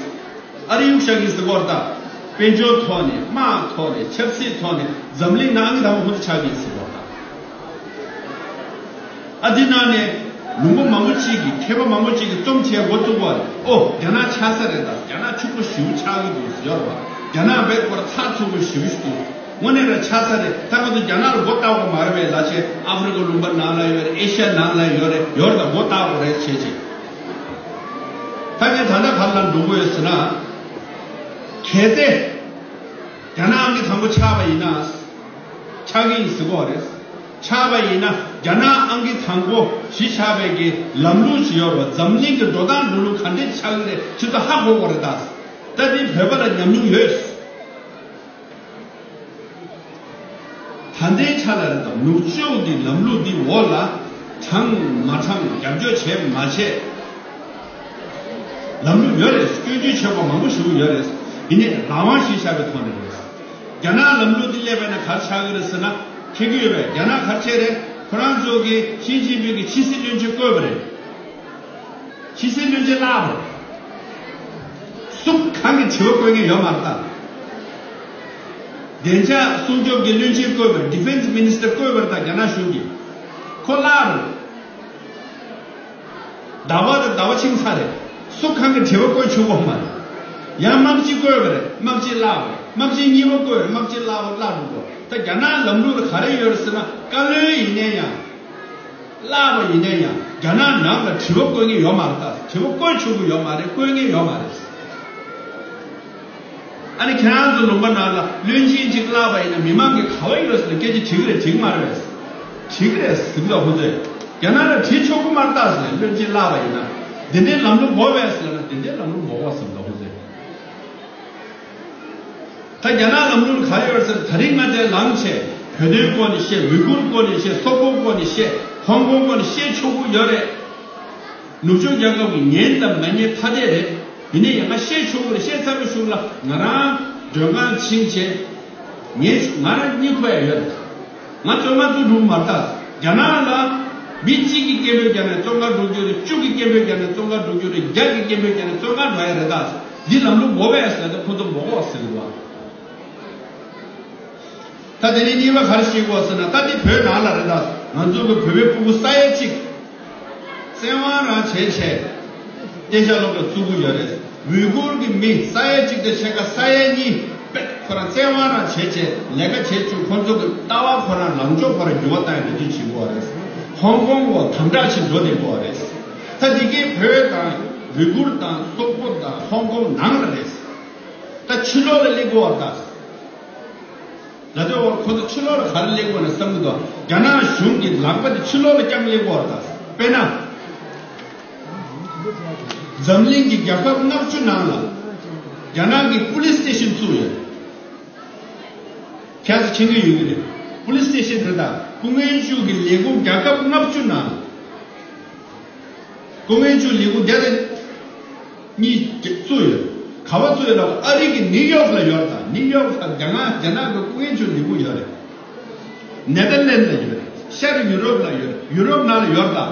ཨ་རི་གཡུག་བཞག་གི་ཟེར་གྱི་ཡོད་རེད་ད། དཔལ་འབྱོར་ཐོག་ནས། དམག་ཐོག་ནས། ཆབ་སྲིད་ཐོག་ནས། འཛམ་གླིང་ནང་གི་དང་པོ་ཁོ་ཚོ་ཆགས་ཀྱི་ཡིན་ཟེར་གྱི་ཡོད་རེད་ད། ཨ་འདི་ནང་ནས་ལུང་པ་མང་པོ་གཅིག་གིས། མཁས་པ་མང་པོ་གཅིག་གིས་རྩོམ་བྱས་འགོ་བཙུགས་པ་རེད། ཨོ་རྒྱ་ནག་ཆགས་ས་རེད་ད། རྒྱ་ནག་ཕྱུག་པོ་ཞེ་པོ་ཆགས་ཀྱི་འདུག་ཟེར་གྱི་ཡོད་རེད་པ། རྒྱ་ནག་བས་ཁོ་རང་ཚགས་ཚུད་པོ་ཞེ་པོ་ཞིག་འདུག་དངོས་གནས་རང་ཆགས་ས་རེད། ད་ང་ཚོ་རྒྱ་ནག་ལ་མགོ་བཏགས་དགོས་མ་རེད་པས་ལབ་བྱས། ཨ་ཧྥེ་རི་ཁ་ལུང་པ་ནང་ལ་ཡོད་རེད། ཨེ་ཤ་ཡ་ནང་ལ་ཡོད་རེད། ཡོད་རེད་ད། མགོ་བཏགས་དགོས་རེད་བྱས་བྱས། ད་ངས་ད་ལྟ་ག་རེ་ལབ་འགྲོ་གི་ཡོད་ཟེར་ན། གལ་ཏེ་རྒྱ་ནག་ཨང་ཀི་དང་པོ་ཆགས་པ་ཡིན་ན། ཆགས་ཀྱི་ཡིན་ཟེར་གྱི་ཡོད་རེད། ཆགས་པ་ཡིན་ན་རྒྱ་ནག་ཨང་ཀི་དང་པོ་གཞི་བཞག་པའི་གི་ལམ་ལུགས་ཤིག་ཡོད་རེད་པ། འཛམ་གླིང་གི་འགྲོ་སྟངས་འགྲོ་ལུགས་ག་འདྲས་ཆགས་ཀྱི་རེད། ཁྱེད་ཚོ་ཧ་གོ་དགོས་རེད་ད། ད་འདི་བོད་པ་ལ་ཉམས་མྱོང་ཡོད། ད་ལྟའི་ཆ་ལ་རེད་ད། ནུབ་ཕྱོགས་ཀྱི་ལམ་ལུགས་འདི་འོག་ལ་དྲངས་མ་དྲངས། རྒྱབ་སྐྱོར་བྱས་མ་བྱས། ལམ་ལུགས་ཡོད་རེད། སྐྱོན་བརྗོད་བྱེད་པ་མང་པོ་ཞིག་ཡོད་རེད། ཡིན་ནའི་རང་དབང་གཞི་བཞག་པའི་ཐོག་ནས་རེད། རྒྱ་ནག་ལམ་ལུགས་འདི་སླེབས་པ་ཡིན་ན་ག་རེ་ཆགས་ཀྱི་རེད་ཟེར་ན། མཁྱེན་གྱི་ཡོད་པས། རྒྱ་ནག་ག་རེ་བྱས་རེད། ཁོ་རང་ཚོ་གིས་ཞི་ཅིན་ཕིང་གི་ཕྱི་སྲིད་བློན་ཆེན་བསྐོས་པ་རེད། ཕྱི་སྲིད་བློན་ཆེན་བརླགས་པ་རེད། སུ་གང་གིས་དྲི་བ་བཀོད་མཁན་ཡོད་མ་རེད་ད། བདེ་འཇགས་སྲུང་སྐྱོབ་ཀྱི་བློན་ཆེན་བསྐོས་པ་རེད། Defense Minister བསྐོས་པ་རེད་ད། རྒྱ་ནག་གཞུང་གིས། ཁོ་བརླགས་པ་རེད། ཟླ་བ་དང་ཟླ་བ་ཕྱིན་ཚར་རེད། སུ་གང་གིས་དྲི་བ་བཀོད་ཆོག་གི་མ་རེད། ཡང་དམག་སྤྱི་བསྐོས་པ་རེད། དམག་སྤྱི་བརླགས་པ་རེད། དམག་སྤྱི་གཉིས་པ་བསྐོས་རེད། དམག་སྤྱི་བརླགས་པ་བརླགས་འགྲོ་གི་རེད། ད་རྒྱ་ནག་ལམ་ལུགས་ལ་ག་རེ་ཡོད་རེད་ཟེར་ན། བཀའ་བློན་ཡིན་ན་ཡང་། བརླགས་པ་ཡིན་ན་ཡང་རྒྱ་ནག་ནང་ལ་དྲི་བ་བཀོད་མཁན་ཡོད་མ་རེད་ད། དྲི་བ་བཀོད་ཆོག་གི་ཡོད་མ་རེད། བཀོད་མཁན་ཡོད་མ་རེད། ཨ་ནི་ཁྱེད་རང་ཚོ་ལུང་པ་ནང་ལ་བློན་ཆེན་གཅིག་བརླགས་པ་ཡིན་ན་མི་མང་གིས་ག་བ་ཡོད་ཟེར་ན་སྐད་ཆ་དྲིས་ཀྱི་རེད། དྲིས་ཀྱི་མ་རེད་པས། དྲིས་ཀྱི་རེད་ཟེར་གྱི་འདུག་ཁོ་ཚོས། རྒྱ་ནག་ལ་དྲིས་ཆོག་གི་མ་རེད་ད་ཟེར། བློན་ཆེན་བརླགས་པ་ཡིན་ན་འདི་འདྲའི་ལམ་ལུགས་དགོས་པས་ཟེར་ན། འདི་འདྲའི་ལམ་ལུགས་མ་དགོས་ཟེར་གྱི་འདུག་ཁོ་ཚོས། ད་རྒྱ་ནག་ལམ་ལུགས་ག་རེ་ཡོད་ཟེར། ད་རིང་ང་དེ་ལངས་བྱས་བོད་དོན་སྐོར་ནས་བཤད། ཝི་གུར་སྐོར་ནས་བཤད། སོག་པོ་སྐོར་ནས་བཤད། ཧོང་ཀོང་སྐོར་ནས་བཤད་ཆོག་གི་ཡོད་རེད། ནུབ་ཕྱོགས་རྒྱལ་ཁབ་ཀྱིས་ཉན་དང་མ་ཉན་ཐ་དད་རེད། ཡིན་ནའི་ཡང་ང་བཤད་ཆོག་གི་རེད། བཤད་ཚར་བའི་གཞུག་ལ་ང་རང་མགྲོན་ཁང་ཕྱིན་བྱས། ངས་ང་རང་གཉིད་ཁུག་ཡ་ཡོད་རེད། ང་བཙོན་ཁང་བཙུགས་འགྲོ་གི་མ་རེད་ད། རྒྱ་ནག་ལ་མི་གཅིག་གིས་སྐད་འབོད་རྒྱག་ནས་བཙོན་ཁང་འགྲོ་རྒྱུ་རེད། བཅུ་གིས་སྐད་འབོད་རྒྱག་ནས་བཙོན་ཁང་འགྲོ་རྒྱུ་རེད། བརྒྱ་གིས་སྐད་འབོད་རྒྱག་ནས་བཙོན་ཁང་འགྲོ་ཡ་རེད་ད། འདི་ལམ་ལུགས་དགོས་པས་ཟེར་ཏེ་ཁོ་ཚོ་མ་དགོས་ཟེར་གི་འདུག་བ། ད་དེ་ནས་གཉིས་པ་ག་རེ་བཤད་དགོས་ཟེར་ན། ད་འདི་བོད་ནང་ལ་རེད་ད། ང་ཚོ་གི་བོད་པའི་ཕྲུ་གུ་ས་ཡ་གཅིག་བཙན་དབང་རང་བྱས་བྱས་གཏན་འཇགས་སློབ་གྲྭ་བཙུགས་ཀྱི་ཡོད་རེད། ཝུ་གུར་གྱི་མི་ས་ཡ་གཅིག་དང་ཕྱེད་ཀ་ས་ཡ་གཉིས་པད་ཁོ་རང་བཙན་དབང་རང་བྱས་བྱས་ལས་ཀ་བྱེད་བཅུག་ཁོ་ཚོ་གི་ལྟ་བ་ཁོ་རང་ལངས་ཕྱོགས་ཁོ་རང་འགྱུར་བ་བཏང་ཡ་འདི་བྱེད་དགོས་རེད། ཧོང་ཀོང་འོག་དམ་དྲག་ཆེ་འགྲོ་བསྡད་དགོས་རེད། ད་འདི་གའི་བོད་དང་ཝུ་གུར་དང་སོག་པོ་དང་ཧོང་ཀོང་ནང་ལ་རེད། ད་ཕྱི་ལོགས་ལ་སླེབས་དགོས་རེད་ད། ལ་དོ་བར་ཁོ་ཚོ་ཕྱི་ལོགས་ལ་ག་རེ་སླེབས་དགོས་ན་བསམ་གྱི་འདུག་རྒྱ་ནག་གཞུང་གི་ལག་པ་དེ་ཕྱི་ལོགས་ལ་བརྐྱངས་སླེབས་དགོས་རེད་ད། དཔེར་ན། འཛམ་གླིང་གི་རྒྱལ་ཁབ་ལྔ་བཅུ་ནང་ལ་རྒྱ་ནག་གི་པུ་ལིས་སི་ཊེ་ཤན་བཙུགས་ཡོད། ཁྱེད་ཚོ་མཁྱེན་གྱི་ཡོད་ཀྱི་རེད། པུ་ལིས་སི་ཊེ་ཤན་རེད་ད། སྐུ་ངལ་ཅུ་གི་ལས་ཁུངས་རྒྱལ་ཁབ་ལྔ་བཅུ་ནང་། སྐུ་ངལ་ཅུ་ལས་ཁུངས་བརྒྱ་དང་གཉིས་བཙུགས་ཡོད། ག་པར་བཙུགས་ཡོད་ལབ། ཨ་རི་གི་ནིའུ་ཡོག་ལ་ཡོད་རེད་ད། ནིའུ་ཡོག་ལ་རྒྱ་ནག་རྒྱ་ནག་གི་སྐུ་ངལ་ཅུ་ལས་ཁུངས་ཡོད་རེད། ནེ་དར་ལན་ལ་ཡོད་རེད། ཤར་ཡུ་རོབ་ལ་ཡོད་རེད། ཡུ་རོབ་ནང་ལ་ཡོད་རེད་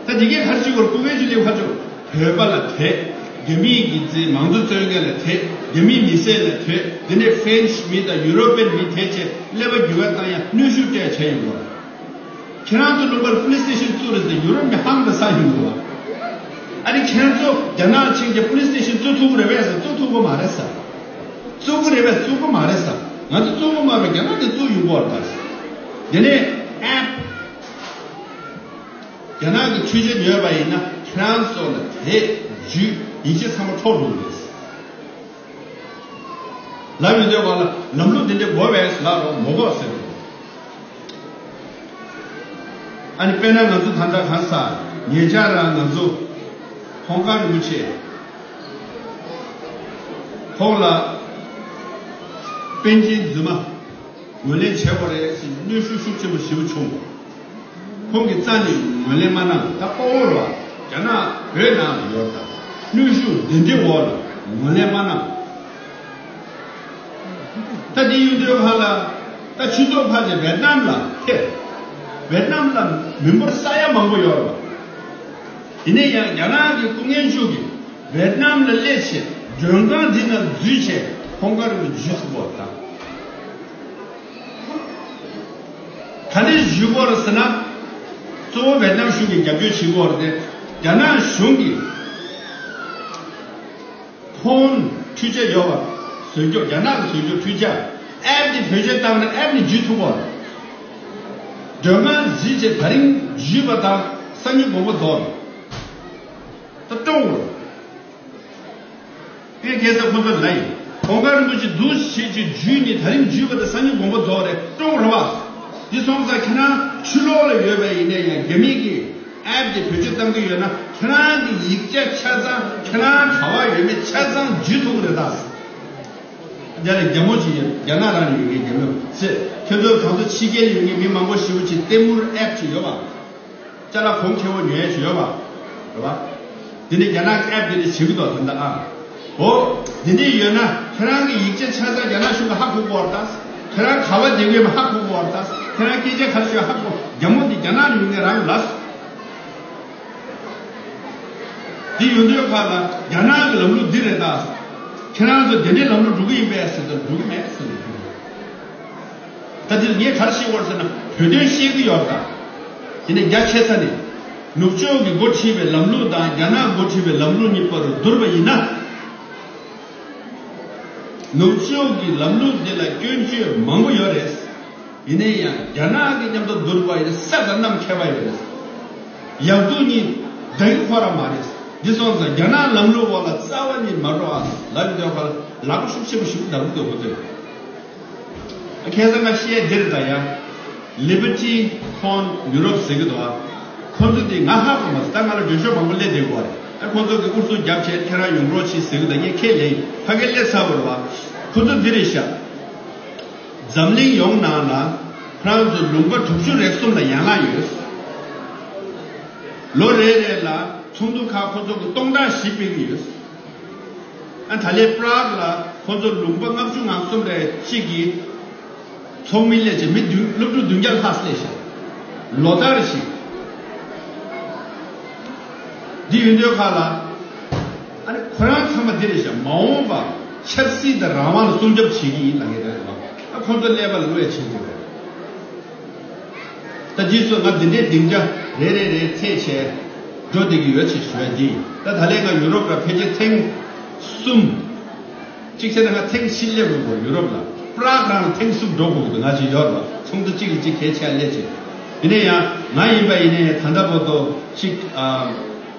ད། ད་འདི་གའི་ཁར་ཅིག་བར་སྐུ་ངལ་ཅུ་ལས་ཁུངས་ཁ་ཕྱོགས་བོད་པ་ལ་དེད། རྒྱ་མིའི་གི་ཚེ་མང་གཙོ་རྩོད་མཁན་ལ་དེད། རྒྱ་མིའི་མི་སེར་ལ་དེད། དེ་ནས་ཧྥེན་ཆི་མི་དང་ཡུ་རོ་པན་མི་དེད་བྱས་ཀླད་པ་འགྱུར་བ་བཏང་ཡ་གནོན་ཤུགས་སྤྲད་བྱས་ཡོང་གི་རེད། ཁྱེད་རང་ཚོ་ལུང་པར་པུ་ལིས་སི་ཊེ་ཤན་བཙུགས་རེད་ཟེར། ཡུ་རོབ་མི་ཧང་དང་སང་ཡོང་གི་རེད་བ། ཨ་ནི་ཁྱེད་རང་ཚོ་རྒྱ་ནག་ཕྱིན་རྗེས་པུ་ལིས་སི་ཊེ་ཤན་བཙུགས་ཐུབ་ཀྱི་རེད་པས་ཟེར། བཙུགས་ཐུབ་ཀྱི་མ་རེད་ཟེར། བཙུགས་ཀྱི་རེད་པས། བཙུགས་ཀྱི་མ་རེད་ཟེར། ང་ཚོ་བཙུགས་ཀྱི་མ་རེད་པས། རྒྱ་ནག་གིས་བཙུགས་ཡོང་གི་རེད་ཟེར། དེ་ནས་ཨེབ། རྒྱ་ནག་གི་ཆོས་བྱེད་ཉོས་པ་ཡིན་ན་ ཁྱེད་རང་ཚོ་ལ་དེ་རྒྱུས་ཡིད་ཆེས་ཚང་མ་འཕྲོག་འགྲོ་གི་རེད། ལབ་ཡོང་དུས་བར་ལ་ལམ་ལུགས་འདི་འདྲ་དགོས་པས་ལབ་རོགས་མ་དགོས་ཟེར་གི་འདུག་ཨ་ནི་དཔེར་ན་ང་ཚོ་ད་ལྟ་གང་ཟག་ཉེ་ཆར་རང་ང་ཚོ་ཧོང་ཀང་རིན་པོ་ཆེ་ཁོང་ལ་པཎ་ཆེན་རྫུན་མ་ངོས་ལེན་བྱེད་དགོས་རེད་ཟེར་གནོན་ཤུགས་ཤུགས་ཆེན་པོ་ཞེ་པོ་བྱུང་། ཁོང་གིས་རྩ་ནས་ངོས་ལེན་མ་གནང་། ད་ཁོ་བོ་རེད་པ། རྒྱ་ནག་བོད་ནང་ལ་ཡོད་ད། གནོན་ཤུགས་འདི་འདྲའི་འོག་ལ་ངོས་ལེན་མ་གནང་། ད་འདི་ཡོང་དུས་ཁ་ལ་ད་ཆུ་ཚོད་ཕལ་ཆེར་ཝེ་ཏི་ནམ་ལ་ཐེབས། ཝེ་ཏི་ནམ་ལ་མི་འབོར་ས་ཡ་མང་པོ་ཡོད་རེད་པ། ཡིན་ན་ཡང་རྒྱ་ནག་གི་སྐུ་ངལ་ཤུགས་ཀྱིས་ཝེ་ཏི་ནམ་ལ་སླེབས་བྱས་མགྲོན་ཁང་འདི་ནང་འཛུལ་བྱས་ཧོང་ཀང་རིན་པོ་ཆེ་འཇུས་ཐུབ་པ་དང་། ག་ནས་འཇུས་པ་རེད་ཟེར་ན། གཙོ་བོ་ཝེ་ཏི་ནམ་གཞུང་གིས་རྒྱབ་སྐྱོར་བྱེད་དགོས་རེད་དེ། རྒྱ་ནག་གཞུང་གིས་ཕོན་འཕྲུལ་ཆས་ཡོད་པ་བཟོས་རྒྱུ། རྒྱ་ནག་གི་བཟོས་རྒྱུ་འཕྲུལ་ཆས་ཨེབ་དེ་བེད་སྤྱོད་བཏང་ན་ཨེབ་ནས་འཇུས་ཐུབ་པ་རེད། མགྲོན་ཁང་གཟིགས་བྱས་ད་རིང་འཇུས་པ་དང་སང་ཉིན་དགོངས་པ་རྫོགས་རེད། ད་སྤྲོ་བོ་རེད། ངས་ཁ་སང་ཁོ་ཚོ་ལ་ཡིན། ཧོང་ཀང་རིན་པོ་ཆེ་འདུག་བྱེད་ཀྱི་འཇུས་ནས་ད་རིང་འཇུས་པ་དང་སང་ཉིན་དགོངས་པ་རྫོགས་རེད། སྤྲོ་བོ་རེད་པ། འདི་སོང་ཙང་ཁྱེད་རང་ཕྱི་ལོགས་ལ་ཡོད་པ་ཡིན་ན་ཡང་རྒྱ་མི་གིས་ཨེབ་དེ་བེད་སྤྱོད་གཏང་གི་ཡོད་ན་ཁྱེད་རང་གི་ཡིག་ཆ་ཆ་ཚང་ཁྱེད་རང་ག་པར་ཡོད་མེད་ཆ་ཚང་འཇུས་ཐུབ་ཀྱི་རེད་ད། རྒྱ་ལ་རྒྱ་མོ་ཅིག་ཡོད། རྒྱ་ནག་རང་ནས་ཡོད་མཁན་རྒྱ་མོ་ཚེ་ཁྱོད་ཚོ་གང་ཚོ་ཕྱི་རྒྱལ་ཡོད་མཁན་མི་མང་པོ་ཞེ་པོ་ཅིག་ལྟད་མོར་ཨེབ་ཅིག་ཡོད་པ། ཅ་ལག་གོང་ཁེ་པོ་ཉོ་ཡས་ཞུ་ཡོད་པ། རེད་པ། འདི་ནི་རྒྱ་ནག་གི་ཨེབ་འདི་ནི་བྱེད་ཀྱི་འདུག་ད་ལྟ་ཨ། འོ། འདི་འདྲ་ཡོད་ན་ཁྱེད་རང་གི་ཡིག་ཆ་ཆ་ཚང་རྒྱ་ནག་གཞུང་གིས་ཧ་གོ་གི་ཡོད་རེད་ད། ཁྱེད་རང་ག་པར་བསྡད་ཀྱི་ཡོད་མེད་ཧ་གོ་གི་ཡོད་རེད་ད། ཁྱེད་རང་སྐད་ཆ་ག་རེ་ཤོད་ཧ་གོ། རྒྱ་མོ་འདི་རྒྱ་ནག་ནས་ཡོང་མཁན་རང་རེད་ལ། འདི་ཡོང་དུས་ཁ་ལ་རྒྱ་ནག་གི་ལམ་ལུགས་འདི་རེད་ད། ཁྱེད་རང་ཚོ་དེ་འདྲའི་ལམ་ལུགས་འགྲོ་གི་ཡིན་པས་ཟེར་དུས་འགྲོ་གི་མེད་ཟེར་ནས་བརྗོད། ད་འདིར་ངས་ག་རེ་བཤད་ཡོད་ཟེར་ན་བོད་དོན་བཤད་ཀྱི་ཡོད་ད། ཡིན་ནའི་རྒྱ་ཆེ་ས་ནས་ནུབ་ཕྱོགས་ཀྱིས་འགོ་ཁྲིད་པའི་ལམ་ལུགས་དང་རྒྱ་ནག་འགོ་ཁྲིད་པའི་ལམ་ལུགས་གཉིས་བར་དུ་བསྡུར་བ་ཡིན་ན། ནུབ་ཕྱོགས་ཀྱི་ལམ་ལུགས་འདི་ལ་སྐྱོན་བརྗོད་མང་པོ་ཡོད་རེད། ཡིན་ན་ཡང་རྒྱ་ནག་གི་མཉམ་དུ་བསྡུར་བ་ཡིན་ན་ས་དང་གནམ་ཁྱད་པར་ཡོད་རེད། ཡག་སྡུག་གཉིས་འདྲ་གི་ཁོ་རང་མ་རེད། འདི་སོང་ཙང་རྒྱ་ནག་ལམ་ལུགས་འོག་ལ་རྩ་བ་ནས་མ་འགྲོ་ཨ་ལབ་ཡོད་པ་ལ་ལག་པ་ཤུགས་ཆེན་པོ་ཞིག་འདར་གི་འདུག་ཁོ་ཚོས། ཁ་སང་ང་བཤད་འདིར་ད་ཡ། ལི་བར་ཊི་ཁོང་ཡུ་རོབ་ཟེར་གི་འདུག་ཨ། ཁོང་ཚོ་དེ་ང་ཧ་གོ་མ་སོང་། ད་ང་ལ་འགྲེལ་བཤད་མང་པོ་སླེབས་བསྡད་ཡོད་རེད། ཨ་ཁོང་ཚོ་གི་ཨུ་ཚུགས་རྒྱབ་བྱས་ཁྱེད་རང་ཡོང་རོགས་གྱིས་ཟེར་གི་འདུག་ངས་ཁས་ལེན་ཕ་གིར་སླེབས་ཚར་བ་རེད་བ། ཁོང་ཚོ་འདི་རེད་ཤག་འཛམ་གླིང་ཡོངས་ནང་ལ་ཁོ་རང་ཚོ་ལུང་པ་དྲུག་ཅུ་རེ་གསུམ་ལ་ཡན་ལག་ཡོད། ལོ་རེ་རེ་ལ་ཚོགས་འདུ་ཁག་ཁོ་ཚོ་གི་སྟོང་ཕྲག་བཞི་སྤེལ་གི་ཡོད། ཨ་ད་ལས་པྲག་ལ་ཁོ་ཚོ་ལུང་པ་ལྔ་བཅུ་ང་གསུམ་རེ་གཅིག་གི་ཚོགས་མི་སླེབས་བྱས་མི་བདུན་སློབ་ཕྲུག་བདུན་བརྒྱ་ལྷག་སླེབས་ཤག་ལོ་ལྟར་ཞིག་འདི་ཡོད་འདོད་ཁག་ལ། ཨ་ནི་ཁོ་རང་ཚང་མ་འདི་རེད་ཤག་མ་འོངས་པ་ཆབ་སྲིད་དང་རང་དབང་ལ་སྲུང་སྐྱོབ་བྱེད་ཀྱི་ཡིན་ལབ་མཁན་རེད་བ། ཨ་ཁོ་ཚོ་ཀླད་པ་ལ་བློ་ཡ་ཆེན་པོ་རེད། ད་འདི་ཚོ་ང་འདི་འདྲའི་སྡིངས་ཆ་རེ་རེ་རེ་འཚོལ་བྱས་འགྲོ་བསྡད་ཀྱི་ཡོད་ཅེས་ཞུ་ཡ་འདི་ཡིན། ད་ད་ལན་ང་ཡུ་རོབ་ལ་ཕལ་ཆེར་ཐེངས་གསུམ། གཅིག་བྱས་ན་ང་ཐེངས་བཞི་སླེབས་དགོས་པ་ཡུ་རོབ་ལ། པྲག་རང་ལ་ཐེངས་གསུམ་འགྲོ་དགོས་ཀྱི་འདུག་ང་ཅིག་ཡོད་རེད་བ། ཚོགས་འདུ་གཅིག་ལ་གཅིག་གལ་ཆེ་བ་སླེབས་བྱས། ཡིན་ན་ཡང་ང་ཡིན་པ་ཡིན་ན་ཡང་ད་ལྟ་བར་དུ་གཅིག་ཨ།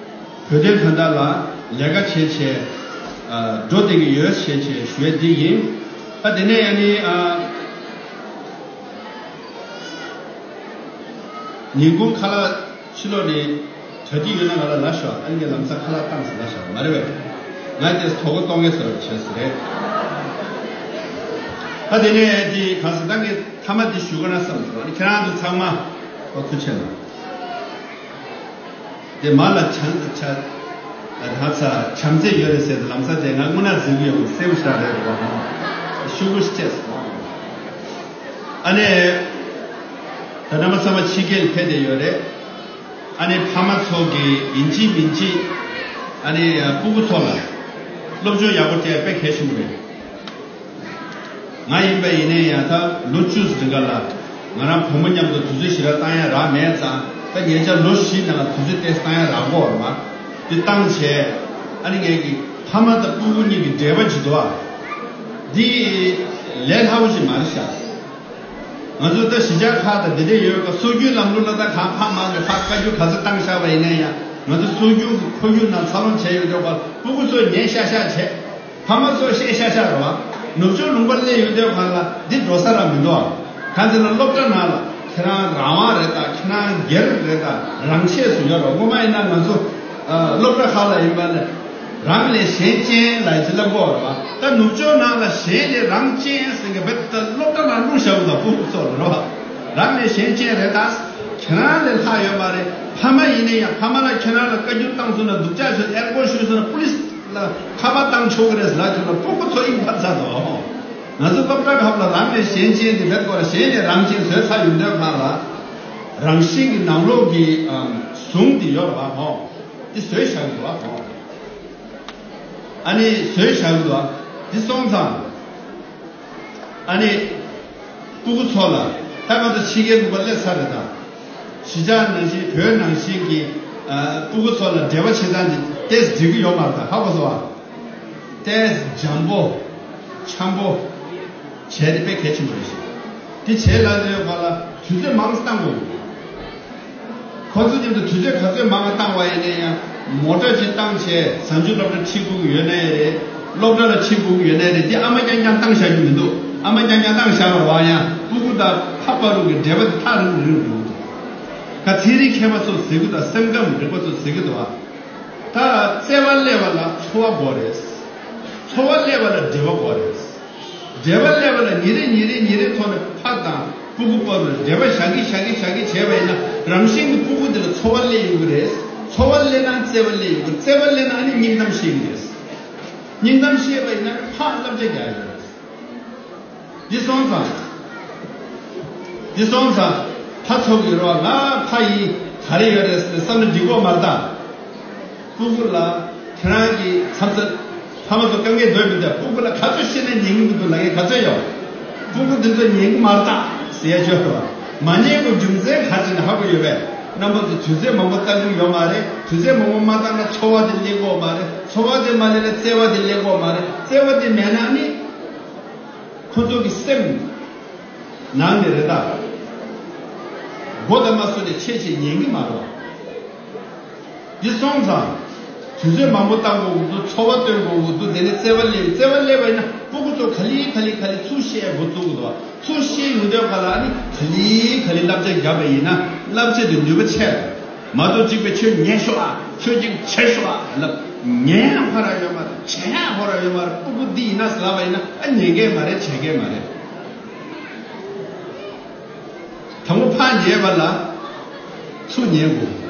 བོད་དོན་ད་ལྟ་ལ་ལས་ཀ་བྱེད་བྱས་ཨ། འགྲོ་བསྡད་ཀྱི་ཡོད་བྱས་བྱས་ཞུ་ཡ་འདི་ཡིན། ཨ་དེ་ནས་ཡང་ནི་ཨ། ཉིན་གུང་ཁ་ལག་ཕྱི་ལོགས་ནས་གྲ་སྒྲིག་ཡོད་ན་ང་ལ་ལབ་ཤོག་ཨ་ནི་ངས་ལམ་སང་ཁ་ལག་བཏང་ཟེར་ལབ་ཤོག་མ་རེད་པས། ང་དེ་དོ་དགོང་གཏོང་གི་ཟེར་བ་བྱས་ཟེར་རེད། ཨ་དེ་ནས་དེ་གང་ཟེར་ད་ངས་མཐའ་མ་དེ་ཞུ་དགོས་ན་བསམ་སོང་། ཨ་ནི་ཁྱེད་རང་ཚོ་ཚང་མ་ཐུགས་རྗེ་ཆེ་གནང་། དེ་མ་ལ་བྱམས་བྱ་ད་ཚ་བྱམས་བརྩེ་ཡོད་རེད་ཟེར་ཏེ་ལམ་སང་དེ་ང་དངོས་གནས་ཟེར་གི་ཡོད་པ་སེམས་ཤ་རེད་བ། ཤུ་གུ་ཤི་ཆེ་སོང་། ཨ་ནི། ད་ནང་པ་ཚང་མ་ཕྱི་རྒྱལ་ཕེབས་བསྡད་ཡོད་རེད། ཨ་ནི་ཕ་མ་ཚོ་གིས་ཡིན་གཅིག་མིན་གཅིག་ཨ་ནི་སྤུ་གུ་ཚོ་ལ་སློབ་སྦྱོང་ཡག་པོ་སྤྲད་དཔེ་གལ་ཆེན་པོ་རེད། ང་ཡིན་པ་ཡིན་ནའི་ཡང་ད་ལོ་བཅུ་ཙམ་རིང་ག་ལ་ང་རང་བུ་མོ་མཉམ་དུ་དུས་ཚོད་ཞེ་དྲག་བཏང་ཡ་རག་མེད་ཙང་ད་ཉེ་ཆར་ལོ་བཞི་ནང་ལ་དུས་ཚོད་ཏོག་ཙམ་བཏང་ཡ་རག་གོ་བ་རེད་བ། འདི་བཏང་བྱས་ཨ་ནི་ངས་ཀྱི་ཕ་མ་དང་སྤུ་གུ་གཉིས་ཀྱི་འབྲེལ་བ་ཇི་ལྟ་བ་འདི་ལས་སླ་པོ་ཞིག་མ་རེད་ཤག་ང་ཚོ་ད་གཞིས་ཆགས་ཁག་དང་འདི་འདྲ་ཡོད་ཀ་སྲོལ་རྒྱུན་ལམ་ལུགས་ལ་ད་གང་ཕ་མ་གི་ཕ་བཀའ་བཀྱོན་ག་ཚོད་བཏང་བཞག་པ་ཡིན་ན་ཡང་ ང་ཚོ་སྲོལ་རྒྱུན་གྱི་ཁོར་ཡུག་ནང་འཚར་ལོངས་བྱས་ཡོད་དུས་སྐབས་ལ་སྤུ་གུ་ཚོས་ཉན་ཤག་ཤག་བྱས། ཕ་མ་ཚོས་བཤད་ཤག་ཤག་རེད་བ། ནུབ་ཕྱོགས་ལུང་པར་སླེབས་ཡོང་དུས་སྒང་ལ་འདི་འགྲོ་ས་རང་མི་འདུག་ཨ། གང་ཟེར་ན་སློབ་གྲྭ་ནང་ལ་ཁྱེད་རང་རང་དབང་རེད་ད། ཁྱེད་རང་སྒེར་རེད་ད། རང་ཆས་སུ་ཡོད་རེད། སྔོན་མ་ཡིན་ན་ང་ཚོ་ཨ་སློབ་གྲྭ་ཁག་ལ་ཡིན་པ་ནས་རང་ལས་གཞན་གཅེས་ལབ་ཅིག་ལབ་ཀྱི་ཡོད་རེད་བ། ད་ནུབ་ཕྱོགས་ནང་ལ་གཞན་ལས་རང་གཅེས་ཟེར་མཁན་བེད་ད་སློབ་གྲྭ་ནང་བླུགས་བཞག་པ་དང་སྤུ་གུ་ཚོ་ལ་རེད་བ། རང་ལས་གཞན་གཅེས་རེད་ད། ཁྱེད་རང་ལས་ལྷག་ཡོད་མ་རེད། ཕ་མ་ཡིན་ན་ཡང་ཕ་མ་ལ་ཁྱེད་རང་ལ་བཀའ་བཀྱོན་བཏང་སོང་ན། སྡུག་ཅག་བྱས་ཨེ་རྒོ་ཞུས་སོང་ན་པུ་ལིས་ལ་ཁ་པར་བཏང་ཆོག་གི་རེད་ལབ་ཁྱོད་ལ་སྤུ་གུ་ཚོ་དབྱིངས་འཕར་ཚར་འདུག་ང་ཚོ་སློབ་གྲྭ་ཁག་ལ་རང་ལས་གཞན་གཅེས་དེ་བེད་སྐོར་གཞན་ལས་རང་གཅེས་བཟོས་ཚར་ཡོང་དུས་སྒང་ལ་རང་བཞིན་གྱི་ནང་ལོགས་ཀྱི་ཨམ་ཟུངས་དེ་ཡོད་རེད་བ། ཧོ། དེ་བཟོས་བཞག་གི་འདུག་བ། ཧོ། ཨ་ནི་བཟོས་བཞག་གི་འདུག་བ། དེ་སོང་ཙང་། ཨ་ནི། སྤུ་གུ་ཚོ་ལ་ད་ང་ཚོ་ཕྱི་རྒྱལ་ལུང་པ་སླེབས་ཚར་རེད་ད། གཞིས་ཆགས་ནང་བཞིན་བོད་ནང་བཞིན་གྱི་ཨ་སྤུ་གུ་ཚོ་ལ་འབྲེལ་བ་བྱེད་སྟངས་འདི་ཏོག་ཙམ་འགྲིག་གི་ཡོད་མ་རེད་ད། ཧ་གོ་སོང་ཨ། ཏོག་ཙམ་འཇམ་པོ། འཆམ་པོ། བྱས་ཏེ་དཔེ་གལ་ཆེན་པོ་རེད་ཤག་འདི་བྱས་ལ་ནས་བར་ལ་དུས་ཚོད་མང་ཙམ་བཏང་དགོས། ཁོ་ཚོ་མཉམ་དུ་དུས་ཚོད་ག་ཚོད་མང་བ་བཏང་བ་ཡིན་ན་ཡང་མོ་ཊ་ཅིག་བཏང་བྱས་གཟའ་མཇུག་སློབ་གྲྭ་ཁྲིད་དགོས་ཀྱི་ཡོད་ན་ཡང་རེད། སློབ་གྲྭ་ལ་ཁྲིད་དགོས་ཀྱི་ཡོད་ན་ཡང་རེད། འདི་ཨ་མ་རྐྱང་རྐྱང་བཏང་བཞག་རྒྱུ་མི་འདུག་ཨ་མ་རྐྱང་རྐྱང་བཏང་བཞག་པ་རེད་བ། ཡང་སྤུ་གུ་དང་ཕ་བར་དུ་གི་འབྲེལ་བ་དེ་ཐག་རིང་རིང་འགྲོ་གི་འདུག་ད་ཚན་རིག་མཁས་པ་ཚོས་ཟེར་གི་འདུག་སེམས་ཁམས་རིག་པ་ཚོས་ཟེར་གི་འདུག་བ། ད་བརྩེ་བ་སླེབས་པ་ལ་འཚོ་བ་དགོས་རེད། འཚོ་བ་སླེབས་པ་ལ་འབྲེལ་བ་དགོས་རེད། འབྲེལ་བ་སླེབས་པ་ལ་ཉིན་རེ་ཉིན་རེ་ཉིན་རེ་ཐོག་ནས་ཕ་དང་སྤུ་གུ་བར་ལ་འབྲེལ་བ་བཞག་གི་བཞག་གི་བཞག་གི་བྱས་པ་ཡིན་ན། རང་བཞིན་གྱི་སྤུ་གུ་དེ་ལ་འཚོ་བ་སླེབས་ཡོང་གི་རེད། འཚོ་བ་སླེབས་ན་བརྩེ་བ་སླེབས་ཡོང་གི་རེད། བརྩེ་བ་སླེབས་ན་ཨ་ནི་སྙིང་གཏམ་ཤེས་ཀྱི་རེད། སྙིང་གཏམ་ཤེས་པ་ཡིན་ན་ཕར་བསླབ་བྱ་རྒྱག་ཡོང་གི་རེད། འདི་སོང་ཙང་། འདི་སོང་ཙང་། ཕ་ཚོ་གི་རོགས་ང་ཕ་ཡིན་ག་རེ་ཡོད་རེད་ཟེར་ནས་བསམ་བློ་འགྲིག་གོ་མ་རེད་ད། སྤུ་གུ་ལ་ཁྱེད་རང་གི་མཚམས་ཚད། ཕ་མ་ཚོ་དཀའ་ངལ་འདོད་མི་འདུག་སྤུ་གུ་ལ་ག་ཚོད་བཤད་ན་ཉན་གི་མི་འདུག་ལབ་མཁན་ག་ཚོད་ཡོད། སྤུ་གུ་འདི་ཚོ་ཉན་གི་མ་རེད་ད་ཟེར་ཡ་ཡོད་རེད་བ། མ་ཉན་གི་རྒྱུ་མཚན་ག་རེ་ཟེར་ན་ཧ་གོ་ཡོད་པས། རྣམ་པ་ཚོ་དུས་ཚོད་མང་པོ་བཏང་གི་ཡོད་མ་རེད། དུས་ཚོད་མང་པོ་མ་བཏང་ན་འཚོ་བ་དེ་སླེབས་ཀྱི་ཡོད་མ་རེད། འཚོ་བ་དེ་མ་སླེབས་ན་བརྩེ་བ་དེ་སླེབས་ཀྱི་ཡོད་མ་རེད། བརྩེ་བ་དེ་མེད་ན་ནི། ཁོ་ཚོ་གི་སེམས་ནང་ནས་རེད་ད། མགོ་དང་མ་སོ་ནས་ཆེ་ཆེ་ཉན་གི་མ་རེད་བ། འདི་སོང་ཙང་། དུས་ཚོད་མང་པོ་བཏང་དགོས་ཀྱི་འདུག་འཚོ་བ་སྟོན་དགོས་ཀྱི་འདུག་དེ་ནས་བརྩེ་བ་སླེབས། བརྩེ་བ་སླེབས་པ་ཡིན་ན་སྤུ་གུ་ཚོ་ག་ལེ་ག་ལེ་ག་ལེ་ཚུར་བཤད་འགོ་བཙུགས་ཀྱི་འདུག་ཚུར་བཤད་ཡོང་དུས་སྒང་ལ་ཨ་ནི་ག་ལེ་ག་ལེ་བསླབ་བྱ་བརྒྱབ་པ་ཡིན་ན་བསླབ་བྱ་དེ་ནུས་པ་ཆེ་རེད། མ་གཏོགས་གཅིག་པའི་ཁྱོད་ཉན་ཤོག་ཨ། ཁྱོད་ཅིག་བྱེད་ཤོག་ཨ་ལབ། ཉན་ཡག་ཧོ་ར་ཡོད་མ་རེད། བྱེད་ཡག་ཧོ་ར་ཡོད་མ་རེད། སྤུ་གུ་འདི་ཡིན་ན་ཟེར་ལབ་པ་ཡིན་ན་ཨ་ཉན་མཁན་མ་རེད། བྱེད་མཁན་མ་རེད། དང་པོ་ཕར་ཉན་པ་ལ་ཚུར་ཉན་དགོས།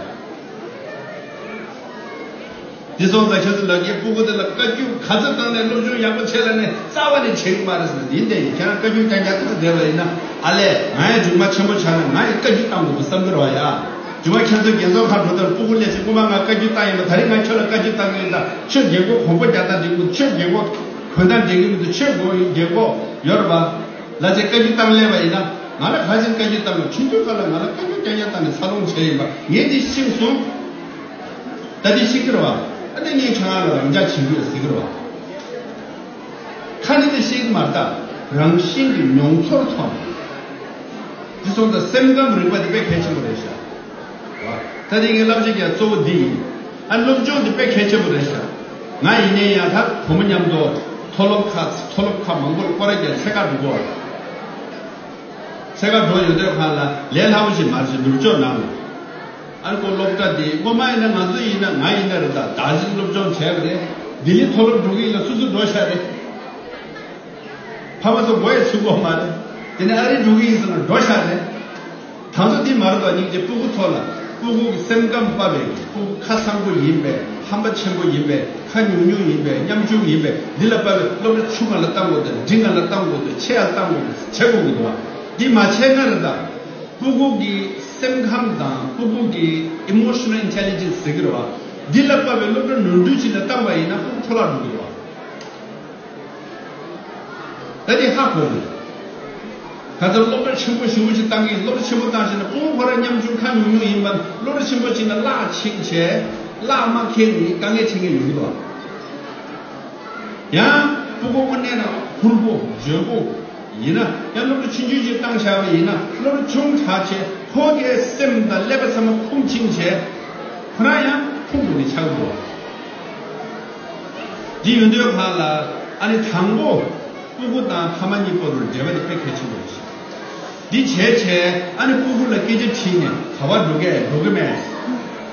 འདི་སོང་ཙང་ཁྱེད་ཚོ་ལ་ངས་སྤུ་གུ་དེ་ལ་བཀའ་བཀྱོན་ག་ཚོད་བཏང་ནས་སློབ་སྦྱོང་ཡག་པོ་བྱེད་ལབ་ནས་རྩ་བ་ནས་བྱེད་ཀྱི་མ་རེད་ཟེར་ནས། ཡིན་དེ་ཡིན། ཁྱེད་རང་བཀའ་བཀྱོན་རྐྱང་རྐྱང་བཏང་བསྡད་པ་ཡིན་ན་ཨ་ལས། ང་ཡང་རྒྱུགས་མ་ཆེན་པོ་ཆགས་ན་ང་ཡང་བཀའ་བཀྱོན་བཏང་དགོས་པ་བསམ་གི་རེད་བ་ཡ། རྒྱུགས་མ་ཁྱེད་ཚོ་རྒན་གསོ་ཁང་འགྲོ་དུས་སྤུ་གུ་སླེབས་ཚེ་སྔོན་མ་ང་བཀའ་བཀྱོན་བཏང་ཡིན་པ། ད་རེས་ང་ཁྱོད་ལ་བཀའ་བཀྱོན་བཏང་གི་ཡིན། ད་ཁྱོད་རྒན་གོག་གོམ་པ་རྒྱག་སྟངས་འགྲིག་གི་མི་འདུག་ཁྱོད་རྒན་གོག་གོན་སྟངས་འགྲིག་གི་མི་འདུག་ཁྱོད་རྒན་གོག་ཡོད་རེད་བ། ལ་ཆེ་བཀའ་བཀྱོན་བཏང་སླེབས་པ་ཡིན་ན་ང་ལ་ག་ཅིག་བཀའ་བཀྱོན་བཏང་གི། ཆུང་ཆུང་སྐབས་ལ་ང་ལ་བཀའ་བཀྱོན་རྐྱང་རྐྱང་བཏང་ནས་འཚར་ལོངས་བྱས་ཡིན་པ་ངས་འདི་ཤེས་སོང་། ད་འདི་ཤེས་ཀྱི་རེད་བ། ཨ་ནི་ངས་ཁྱེད་རང་ལ་རང་འཇགས་བྱེད་ཀྱི་ཡོད་ཟེར་གྱི་རེད་བ། ཁ་ནས་འདི་ཤེས་ཀྱི་མ་རེད་ད། རང་བཞིན་གྱི་མྱོང་ཚོར་ཐོག་ནས། འདི་སོང་ཙང་སེམས་ཁམས་རིག་པ་འདི་དཔེ་གལ་ཆེན་པོ་རེད་ཤག་ད་དེ་ངའི་བསླབ་བྱ་གི་གཙོ་བོ་འདི་ཡིན། ཨ་སློབ་སྦྱོང་འདི་དཔེ་གལ་ཆེན་པོ་རེད་ཤག་ང་ཡིན་ནའི་ཡང་ད་བུ་མོ་མཉམ་དུ་མཐོ་སློབ་ཁག་མཐོ་སློབ་ཁག་མང་པོར་སྐོར་ར་རྒྱག་འཚོལ་ག་འགྲོ་གི་ཡོད། འཚོལ་ག་འགྲོ་ཡོང་དུས་སྒང་ལ་ལས་སླ་པོ་ཞིག་མ་རེད་ཤག་ནུབ་ཕྱོགས་ནང་ལ། ཨ་ནི་ཁོ་སློབ་གྲྭ་འདི་སྔོན་མ་ཡིན་ན་ང་ཚོ་ཡིན་ན་ང་ཡིན་ན་རེད་ད། རྡ་རྗེ་སློབ་སྦྱོང་བྱས་པ་རེད། ལྡི་ལི་མཐོ་སློབ་འགྲོ་གི་ཡིན་ལ་སོ་སོ་འགྲོ་ཤག་རེད། ཕ་མ་ཚོ་མགོ་ཡང་ཚོས་གི་མ་རེད། དེ་ནས་ཨ་རི་འགྲོ་གི་ཡིན་ཟེར་ན་འགྲོ་ཤག་རེད། ད་ཚོ་འདི་མ་རེད་དོ། སྙིང་རྗེ། སྤུ་གུ་ཚོ་ལ་སྤུ་གུ་གི་སེམས་ཁམས་དཔའ་བའི། སྤུ་གུ་ཁ་གསང་པོ་ཡིན་པའི། ཧམ་པ་ཆེན་པོ་ཡིན་པའི། ཁ་ཉུང་ཉུང་ཡིན་པའི། ཉམ་ཆུང་ཡིན་པའི། འདི་ལ་དཔའ་བའི་སློབ་གྲྭ་ཆུང་ང་ལ་བཏང་དགོས་འདུག་འབྲིང་ང་ལ་བཏང་དགོས་འདུག་ཆེ་ཡ་ལ་བཏང་དགོས་འདུག་བྱེད་དགོས་ཀྱི་འདུག་འདི་མ་བྱས་ན་རེད་ད། སྤུ་གུ་གི་སེམས་ཁམས་དང་སྤུ་གུ་གི་emotional intelligence ཟེར་གྱི་རེད་བ། འདི་ལ་དཔའ་བའི་སློབ་གྲྭ་ནོར་འཁྲུལ་ཅིག་ལ་བཏང་བ་ཡིན་ན་སྤུ་གུ་འཕྲོ་བརླག་འགྲོ་གི་རེད་བ། ད་དེ་ཧ་གོ་དགོས། ད་ལྟ་སློབ་གྲྭ་ཆེན་པོ་ཞེ་པོ་ཅིག་བཏང་གི། སློབ་གྲྭ་ཆེན་པོ་བཏང་ཤེ་ན་སྤུ་གུ་ཁོ་རང་ཉམ་ཆུང་ཁ་ཉུང་ཉུང་ཡིན་པ། སློབ་གྲྭ་ཆེན་པོ་ཅིག་ན་བརླག་ཕྱིན་བྱས་བརླག་མ་ཁེལ་ནས་དཀའ་ངལ་འཕྲད་མཁན་ཡོང་གི་འདུག་ཡང་སྤུ་གུ་དངོས་གནས་ན་ཕུར་བུ་འཇོན་པོ་ཡིན་ན་ཡང་སློབ་གྲྭ་ཆུང་ཆུང་ཅིག་བཏང་བཞག་པ་ཡིན་ན། སློབ་གྲྭ་ཆུང་དྲགས་བྱས་ཁོ་གའི་སེམས་དང་ཀླད་པ་ཚང་མ་ཁུངས་ཕྱིན་བྱས་ཁོ་རང་ཡང་ ཁོང་གི་ཆགས་འདུག་འདི་ཡོད་དུས་ཁ་ལ་ཨ་ནི་དང་པོ་སྤུ་གུ་དང་ཕ་མ་གཉིས་བར་དུ་འབྲེལ་བ་དེ་དཔེ་གལ་ཆེན་པོ་རེད། འདི་བྱས་བྱས་ཨ་ནི་སྤུ་གུ་ལ་སྐད་ཆ་དྲིས་ནས་ག་བ་འགྲོ་གས་འགྲོ་གི་མེད།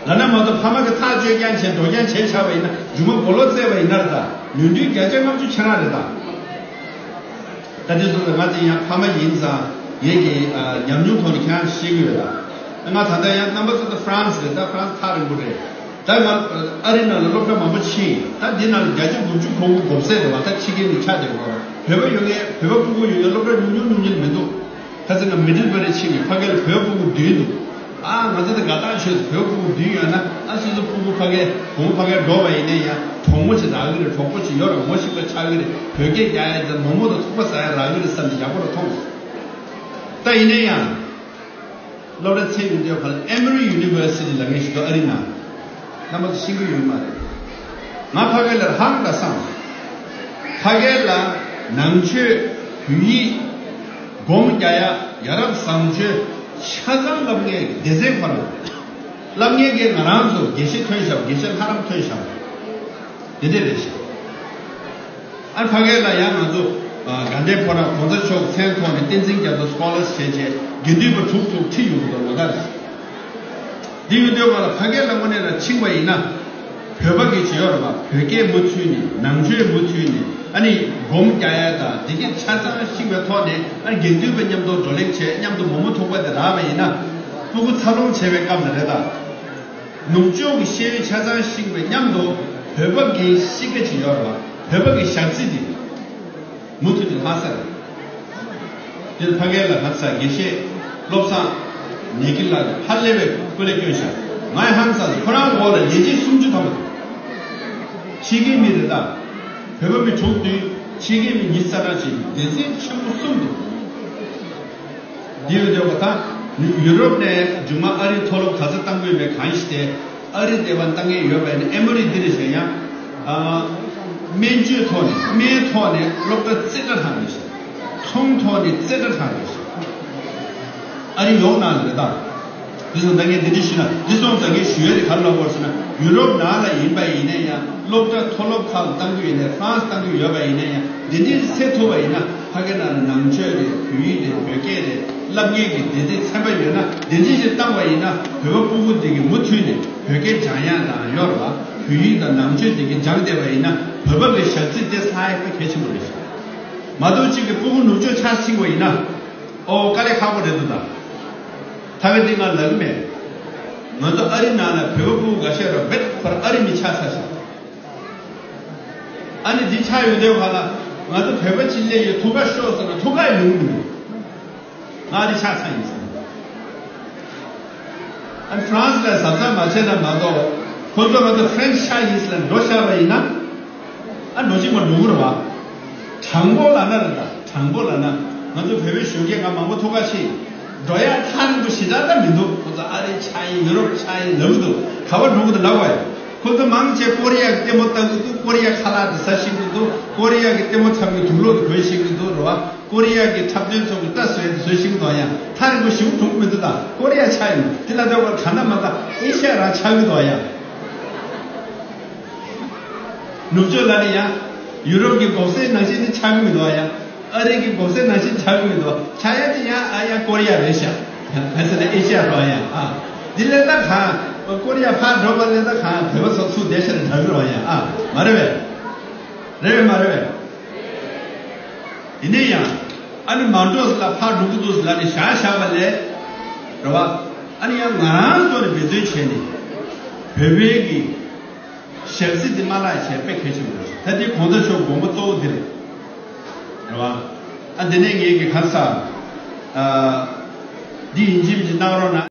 ལ་ན་མ་གཏོགས་ཕ་མ་གི་ཐག་གཅོད་རྐྱང་བྱས་འགྲོ་རྐྱང་བྱས་ཆགས་པ་ཡིན་ན་རྒྱུ་མ་སྦོ་ལོགས་བཙལ་བ་ཡིན་ན་རེད་ད། ལོན་ཏོན་བརྒྱ་ཆ་ལྔ་བཅུ་ཁྱེད་རང་རེད་ད། ད་དེ་སོང་ཙང་ང་ཚོ་ཡང་ཕ་མ་ཡིན་ཙང་ངེད་ཀྱི་ཉམས་མྱོང་ཐོག་ནས་ཁྱེད་རང་ཤེས་ཀྱི་ཡོད་ལ། ང་ད་ལྟ་ཡང་རྣམ་པ་ཚོ་ད་ཧྥ་རན་སི་རེད་ད། ཧྥ་རན་སི་ཐག་རིང་པོ་རེད། ད་ང་ཨ་རི་ནང་ལ་སློབ་གྲྭ་མང་པོ་ཕྱིན། ད་འདི་ནང་ལ་བརྒྱ་ཆ་དགུ་བཅུ་གོ་དགུ་གོ་གསལ་རེད་བ། ད་ཕྱི་རྒྱལ་ནས་ཆགས་བསྡད་ཡོད་རེད། བོད་པ་ཡོད་ངེས་བོད་པ་སྤུ་གུ་ཡོད་ངེས་སློབ་གྲྭ་ཉུང་ཉུང་ཉུང་ཉུང་མི་འདུག་ད་ཚེ་ང་མི་ཌལ་བྷ་རི་ཕྱིན་ནས་ཕ་གི་ལ་བོད་སྤུ་གུ་བདུན་འདུག་ཨ་ང་ཚོ་ད་དགའ་ཐག་ཆོད་བོད་སྤུ་གུ་བདུན་ཡོད་ན་ཨ་སོ་སོ་སྤུ་གུ་ཕ་གི་གོང་ཕ་གི་འགྲོ་བ་ཡིན་ན་ཡང་གྲོགས་མོ་ཅིག་རག་གི་རེད། གྲོགས་པོ་ཅིག་ཡོད་རེད། ངོ་ཤེས་པ་ཆགས་ཀྱི་རེད། བོད་སྐད་རྒྱག་ཡ་ཙམ་མོག་མོག་དང་ཐུག་པ་ཟ་ཡ་རག་གི་རེད་བསམ་ནས་ཡག་པོ་རུ་མཐོང་། ད་ཡིན་ན་ཡང་། སློབ་གྲྭ་ཚད་ཡོད་དུས་ཁ་ལ་Emory University ལབ་མཁན་ཞིག་འདུག་ཨ་རི་ནང་། རྣམ་པ་ཚོ་ཤེས་ཀྱི་ཡོད་མ་རེད། ང་ཕ་གི་ལ་ཧང་ད་སང་། ཕ་གི་ལ་ནང་ཆོས་བོད་ཡིག་སྒོམ་རྒྱག་ཡ་ཡ་རབས་བཟང་སྤྱོད་ཆ་ཚང་ལབ་མཁན་སྡེ་ཚན་ཁོ་རང་། ལབ་མཁན་གྱི་ང་རང་ཚོ་དགེ་བཤེས་ཐོན་ཤག་དགེ་བཤེས་ལྷ་རམས་ཐོན་ཤག་དེ་འདྲས་རེད་ཤག་ཨ་ཕ་གི་ལ་ཡང་ང་ཚོ་དགའ་ལྡན་ཕོ་བྲང་གོང་ས་མཆོག་མཚན་ཐོག་ནས་བསྟན་འཛིན་རྒྱ་མཚོ་སྐོ་ལར་བྱས་བྱས་དགེ་འདུན་པ་དྲུག་དྲུག་ཁྲིད་ཡོང་གི་འདུག་ལོ་ལྟར། འདི་ཡོད་དུས་ང་ལ་ཕ་གི་ལ་དངོས་གནས་ལ་ཕྱིན་པ་ཡིན་ན། བོད་པ་གི་བྱེད་ཡོད་རེད་པ། བོད་སྐད་མུ་མཐུད་ནས་ནང་ཆོས་མུ་མཐུད་ནས་ཨ་ནི་སྒོམ་རྒྱག་ཡ་དང་དེ་གས་ཆ་ཚང་ཤེས་པའི་ཐོག་ནས་ཨ་ནི་དགེ་འདུན་པ་མཉམ་དུ་བགྲོ་གླེང་བྱས་མཉམ་དུ་མོག་མོག་ཐུག་པ་དེ་རག་པ་ཡིན་ན་སྤུ་གུ་འཚར་ལོངས་བྱས་པའི་སྐབས་ལ་རེད་ད། ནུབ་ཕྱོགས་ཀྱི་ཤེས་ཡོན་ཆ་ཚང་ཤེས་པའི་མཉམ་དུ་བོད་པ་གི་གཤིས་ཀ་ཅིག་ཡོད་རེད་བ། བོད་པ་གི་ཞག་རྩི་དེ་མུ་མཐུད་དེ་ལྷག་ས་རེད། དེར་ཕ་གི་ལ་ལྷག་ས་དགེ་བཤེས་བློ་བཟང་ཉི་སྐྱིད་ལགས་ཧ་ལས་པའི་སྐུ་ལས་བསྐྱོན་ཤག་ང་ཡི་ཧང་སངས་ཁོ་རང་འོག་ལ་ལས་བྱེད་སུམ་ཅུ་ཐམ་པ་འདུག་ཕྱི་རྒྱལ་མི་རེད་ད། བོད་པ་མི་དྲུག་བདུན། ཕྱི་རྒྱལ་མི་ཉི་ཤུ་རྩ་གྲངས་ཅིག་སྡེ་ཚན་ཆེན་པོ་གསུམ་འདུག་འདི་ཡོད་དེ་བ་ད། ཡུ་རོབ་ནས་མཇུག་མ་ཨ་རིའི་མཐོ་སློབ་ག་ཚོད་བཏང་དགོས་མེད་གང་ཞིག་སྟེ། ཨ་རི་སྡེ་བ་བཏང་མཁན་ཡོད་པ་ཡིན་ན་ཨེ་མོ་རི་འདི་རེད་ཟེར་ཡང་། ཨ། སྨན་བཅོས་ཐོག་ནས་སྨན་ཐོག་ནས་སློབ་གྲྭ་རྩེ་གྲ་ཐང་རེད་ཤག་ཚོང་ཐོག་ནས་རྩེ་གྲ་ཐང་རེད་ཤག་ཨ་རི་ཡོང་ནང་ལ་རེད་ད། འདི་སོང་ད་ངས་འདི་འདྲ་ཞུས་ན་འདི་སོང་ད་ངས་ཞུ་ཡ་དེ་ག་རེ་ལབ་དགོས་ཟེར་ན་ཡུ་རོབ་ནང་ལ་ཡིན་པ་ཡིན་ན་ཡང་སློབ་གྲྭ་མཐོ་སློབ་ཁག་ལ་བཏང་རྒྱུ་ཡིན་ན་ཧྥ་རན་སི་བཏང་རྒྱུ་ཡོད་པ་ཡིན་ན་ཡང་འདི་འདྲའི་སེལ་ཐུབ་པ་ཡིན་ན་ཕ་གི་ནང་ལ་ནང་ཆོས་རེད། བོད་ཡིག་རེད། བོད་སྐད་རེད། བསླབ་མཁན་གྱི་སྡེ་སྡེ་ཚན་པ་ཡོད་ན་སྡེ་ཚན་ཞིག་བཏང་བ་ཡིན་ན་བོད་པ་སྤུ་གུ་དེ་གི་མུ་མཐུད་ནས་བོད་སྐད་སྦྱང་ཡག་དང་ཡོད་རེད་བ། བོད་ཡིག་དང་ནང་ཆོས་དེ་གི་སྦྱངས་བསྡད་པ་ཡིན་ན་བོད་པ་གི་ཞག་རྩི་དེ་ལྷག་ཡག་དཔེ་གལ་ཆེན་པོ་རེད། མ་གཏོགས་གཅིག་གི་སྤུ་གུ་ནུབ་ཕྱོགས་ཆ་ཕྱིན་པ་ཡིན་ན། ཨོ་དཀའ་ལས་ཁག་པོ་རེད་འདུག་ད། ད་ག་འདི་ང་ལབ་གི་མེད། ང་ཚོ་ཨ་རི་ནང་ལ་བོད་པ་སྤུ་གུ་འགའ་ཤས་ར་བེད་ཁོ་ར་ཨ་རི་མི་ཆགས་ཚར་ཤག་ཨ་ནི་འདི་ཆགས་ཡོང་དུས་ག་ལ་ང་ཚོ་བོད་པ་ཅིག་སླེབས་ཡོད་ཐུག་ཁ་ཤོར་ཟེར་ན་ཐུག་ཁ་ཡོང་གི་མི་འདུག་ང་ཨ་རི་ཆགས་ཚར་ཡིན་ཟེར། ཨ་ནི་ཧྥ་རན་སི་ལ་གཟབ་གཟབ་མ་བྱས་ན་མ་གཏོགས་ཁོ་ཚོ་ང་ཚོ་ཧྥ་རན་སི་ཆགས་ཡིན་ཟེར་ལ་འགྲོ་བཞག་པ་ཡིན་ན། ཨ་འགྲོ་ཅིག་མ་འགྲོ་གི་རེད་བ། དྲང་པོ་ལབ་ན་རེད་ད། དྲང་པོ་ལབ་ན། ང་ཚོ་བོད་པའི་གཞོན་སྐྱེས་ང་མང་པོ་ཐུག་ག་ཕྱིན། འགྲོ་ཡག་ཐག་རིང་པོ་ཞེ་དྲག་ད་མི་འདུག་ཁོ་ཚོ་ཨ་རི་ཆགས་ཡིན་ཡུ་རོབ་ཆགས་ཡིན་ལབ་གི་འདུག་ག་པར་འགྲོ་གི་འདུག་ལབ་བ་ཡ། ཁོ་ཚོ་མང་ཆེ་ཀོ་རི་ཡ་གི་ལྟད་མོ་ལྟ་གི་འདུག་ཀོ་རི་ཡ་ཁ་ལག་དེ་ཟ་ཤེས་གི་འདུག་ཀོ་རི་ཡ་གི་ལྟད་མོ་འཁྲབ་གི་དུག་ལོག་དེ་གོན་ཤེས་གི་འདུག་རེད་བ། ཀོ་རི་ཡ་གི་འཁྲབ་སྟོན་ཚོ་གི་ལྟ་བཟོས་དེ་བཟོ་ཤེས་གི་འདུག་ཡ། ཐག་རིང་པོ་ཞེ་པོ་འགྲོ་གི་མི་འདུག་ད་ཀོ་རི་ཡ་ཆགས་ཡིན་དེ་ལ་ལྟ་བ་ག་ན་མ་ད་ཨེ་ཤ་ཡ་རང་ཆགས་གི་འདུག་ཡ། ནུབ་ཕྱོགས་ལ་ནི་ཡང་ཡུ་རོབ་ཀྱི་གོང་ས་ནང་བཞིན་ནི་ཆགས་ཀྱི་མི་འདུག་ཡ། ཨ་རི་གི་གོང་ས་ནང་བཞིན་ཆགས་ཀྱི་མི་འདུག་ཆགས་ཡ་དེ་ཡང་ཨ་ཡ་ཀོ་རི་ཡ་རེད་ཤག་ག་ཚོད་ན་ཨེ་ཤ་ཡ་རེད་ཡ། ཨ་འདི་ལས་ད་གང་ཀོ་རི་ཡ་ཕར་འགྲོ་བ་ལས་ད་གང་བོད་པ་ཚོ་ཚུར་བསྡད་ཤག་ནི་འདྲ་གི་རེད་ཡ། ཨ་མ་རེད་བས། རེད་བས་མ་རེད་བས། ཡིན་ནའི་ཡང་ཨ་ནི་མ་འགྲོ་ཟེར་ལ་ཕར་འགྲོ་གི་འདུག་ཟེར་ལ་ནི་བཞག་བཞག་པ་ལས་རེད་བ། ཨ་ནི་ཡང་ང་རང་ཚོ་ནི་འབད་བརྩོན་བྱས་ནས་བོད་པའི་གི་ཞབས་ཕྱི་འདི་མ་བརླག་བྱས་དཔེ་གལ་ཆེན་པོ་རེད། ད་འདི་གོང་ས་མཆོག་དགོངས་པ་གཙོ་བོ་འདི་རེད། རེད་བ། ཨ་འདི་ནས་ངས་ཀྱི་ག་ས། ཨ། འདི་ཡིན་གཅིག་མིན་གཅིག་གནང་རོགས་གནང་།